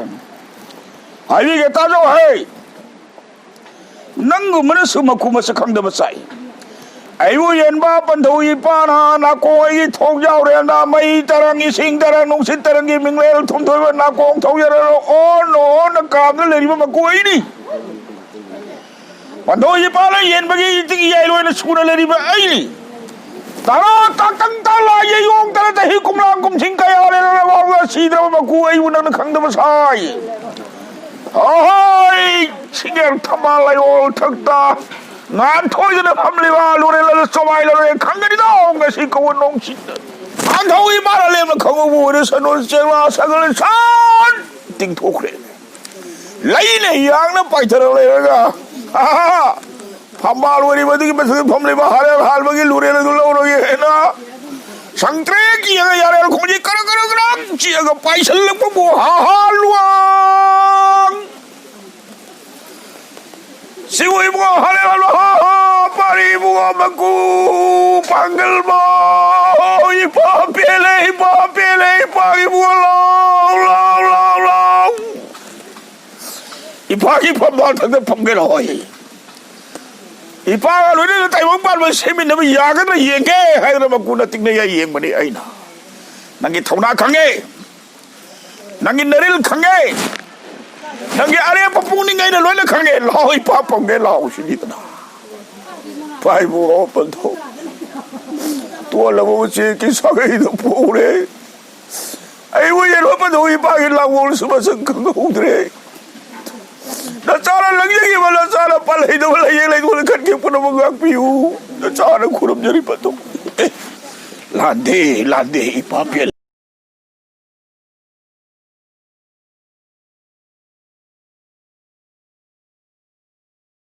ꯍꯥꯏꯕꯤꯒꯦ ꯇꯥꯖꯧ ꯍꯦ, ꯅꯪꯒꯨꯝꯕꯅꯁꯨ ꯃꯀꯨ ꯃꯁꯛ ꯈꯪꯗꯕ ꯁꯥꯏ꯫ ꯑꯩꯕꯨ ꯌꯦꯟꯕ ꯄꯟꯊꯧ ꯏꯄꯥꯅ ꯅꯥꯀꯣꯡ ꯑꯩꯒꯤ ꯊꯣꯡ ꯌꯥꯎꯔꯦꯅ ꯃꯩ ꯇꯔꯪ, ꯏꯁꯤꯡ ꯇꯔꯪ, ꯅꯨꯡꯁꯤꯠ ꯇꯔꯪꯒꯤ ꯃꯤꯡꯂꯦꯜ ꯊꯨꯝꯊꯣꯏꯕ ꯅꯥꯀꯣꯡ ꯊꯧꯖꯔꯒ ꯑꯣꯟ ꯑꯣꯟꯅ ꯀꯥꯝꯗꯨꯅ ꯂꯩꯔꯤꯕ ꯃꯀꯨ ꯑꯩꯅꯤ꯫ ꯄꯟꯊꯧ ꯏꯄꯥꯅ ꯌꯦꯟꯕꯒꯤ ꯏꯇꯤꯛ ꯏꯌꯥꯏ ꯂꯣꯏꯅ ꯁꯨꯅ ꯂꯩꯔꯤꯕ ꯑꯩꯅꯤ꯫ ꯇꯔꯥ ꯇꯥꯛꯇꯪ ꯇꯥ ꯂꯥꯏ ꯌꯩꯌꯣꯡ ꯇꯔꯥ ꯆꯍꯤ ꯀꯨꯝꯂꯥ ꯀꯨꯝꯁꯤꯡ ꯀꯌꯥ ꯂꯩꯔꯕ ꯐꯥꯎꯕ ꯁꯤꯗ꯭ꯔꯕ ꯃꯀꯨ ꯑꯩꯕꯨ ꯅꯪꯅ ꯈꯪꯗꯕ ꯁꯥꯏ꯫ ꯑꯍꯣꯏ, ꯁꯤꯡꯒꯦꯜ ꯊꯝꯕꯥꯜ ꯂꯩꯑꯣꯜ ꯊꯛꯇ ꯉꯥꯟ ꯊꯣꯏꯗꯅ ꯐꯝꯂꯤꯕ ꯂꯨꯔꯦꯜ ꯑꯗꯨ ꯆꯣꯃꯥꯏ ꯂꯨꯔꯦꯜ ꯈꯪꯒꯅꯤꯗꯣ ꯉꯁꯤ ꯀꯧꯕ ꯅꯣꯡꯁꯤꯡꯗ꯫ ꯄꯥꯟꯊꯧ ꯏꯃꯥꯅ ꯂꯦꯝꯅ ꯈꯪꯍꯧꯕ ꯑꯣꯏꯔꯁꯅꯨ ꯆꯦꯛꯂꯥ ꯁꯒꯜ ꯁꯥꯟ ꯇꯤꯡꯊꯣꯛꯈ꯭ꯔꯦ꯫ ꯂꯩꯅ ꯌꯥꯡꯅ ꯄꯥꯏꯊꯔ ꯂꯩꯔꯒ, ꯍꯥ, ꯐꯝꯕꯥꯜ ꯑꯣꯏꯔꯤꯕ ꯑꯗꯨꯒꯤ ꯃꯊꯛꯇ ꯐꯝꯂꯤꯕ ꯍꯥꯔꯦꯜ ꯍꯥꯜꯕꯒꯤ ꯂꯨꯔꯦꯜ ꯑꯗꯨ ꯂꯧꯔꯒꯦ ꯍꯥꯏꯅ ꯁꯪꯇ꯭ꯔꯦꯛ ꯌꯦꯡꯉ ꯌꯥꯔꯦꯜ ꯈꯣꯡꯁꯤ ꯀꯔꯛ ꯀꯔꯛ ꯀꯔꯛ ꯆꯤꯛꯑꯒ ꯄꯥꯏꯁꯤꯜꯂꯛꯄꯕꯨ ꯍꯥ ꯍꯥ ꯂꯨꯋꯥꯡ꯫ ꯁꯤꯕꯨ ꯏꯕꯨꯡꯉꯣ ꯍꯥꯔꯦꯜ ꯍꯥꯜꯕ ꯍꯥ ꯍꯥ ꯄꯥꯔꯤ ꯏꯕꯨꯡꯉꯣ ꯃꯀꯨ ꯄꯥꯡꯒꯜ ꯃꯥ ꯏꯄꯥ ꯄꯦꯜꯂꯦ ꯏꯄꯥ ꯄꯦꯜꯂꯦ ꯏꯄꯥ ꯏꯕꯨꯡꯉꯣ ꯂꯥꯎ ꯂꯥꯎ ꯂꯥꯎ ꯂꯥꯎ꯫ ꯏꯄꯥꯒꯤ ꯐꯝꯕꯥꯜ ꯊꯛꯇ ꯐꯝꯒꯦ ꯂꯥꯛꯑꯣ꯫ ꯏꯄꯥꯒ ꯂꯣꯏꯅꯅ ꯇꯥꯏꯕꯪ ꯄꯥꯟꯕ ꯁꯦꯝꯃꯤꯟꯅꯕ ꯌꯥꯒꯗ꯭ꯔꯥ ꯌꯦꯡꯒꯦ ꯍꯥꯏꯗꯅ ꯃꯀꯨꯅ ꯇꯤꯡꯅ ꯌꯥꯏ ꯌꯦꯡꯕꯅꯤ ꯑꯩꯅ꯫ ꯅꯪꯒꯤ ꯊꯧꯅꯥ ꯈꯪꯉꯦ, ꯅꯪꯒꯤ ꯅꯔꯤꯜ ꯈꯪꯉꯦ, ꯅꯪꯒꯤ ꯑꯔꯦꯝꯕ ꯄꯨꯛꯅꯤꯡ ꯑꯩꯅ ꯂꯣꯏꯅ ꯈꯪꯉꯦ꯫ ꯂꯥꯛꯑꯣ ꯏꯄꯥ ꯄꯝꯒꯦ ꯂꯥꯛꯑꯣ ꯁꯤꯅꯤꯗꯅ꯫ ꯄꯥꯏꯕꯨ ꯄꯟꯊꯧ ꯇꯣꯜꯂꯕ ꯎꯆꯦꯛꯀꯤ ꯁꯥꯒꯩꯗ ꯄꯣꯛꯎꯔꯦ꯫ ꯑꯩꯕꯨ ꯌꯦꯟ ꯍꯨꯠꯄꯗ ꯏꯄꯥꯒꯤ ꯂꯥꯡꯒꯣꯜꯁꯨ ꯃꯁꯛ ꯈꯪꯍꯧꯗ꯭ꯔꯦ꯫ ꯅꯆꯥꯅ ꯂꯪꯖꯈꯤꯕ ꯅꯆꯥꯅ ꯄꯜ ꯍꯩꯗꯕ ꯂꯥꯏꯌꯦꯡ ꯂꯩꯉꯣꯟꯗ ꯈꯟꯈꯤ ꯄꯨꯝꯅꯃꯛ ꯉꯥꯛꯄꯤꯌꯨ꯫ ꯅꯆꯥꯅ ꯈꯨꯔꯨꯝꯖꯔꯤꯕꯗꯣ꯫ ꯑꯦ, ꯂꯥꯟꯗꯦ, ꯂꯥꯟꯗꯦ, ꯏꯄꯥ ꯄꯦꯜꯂꯦ꯫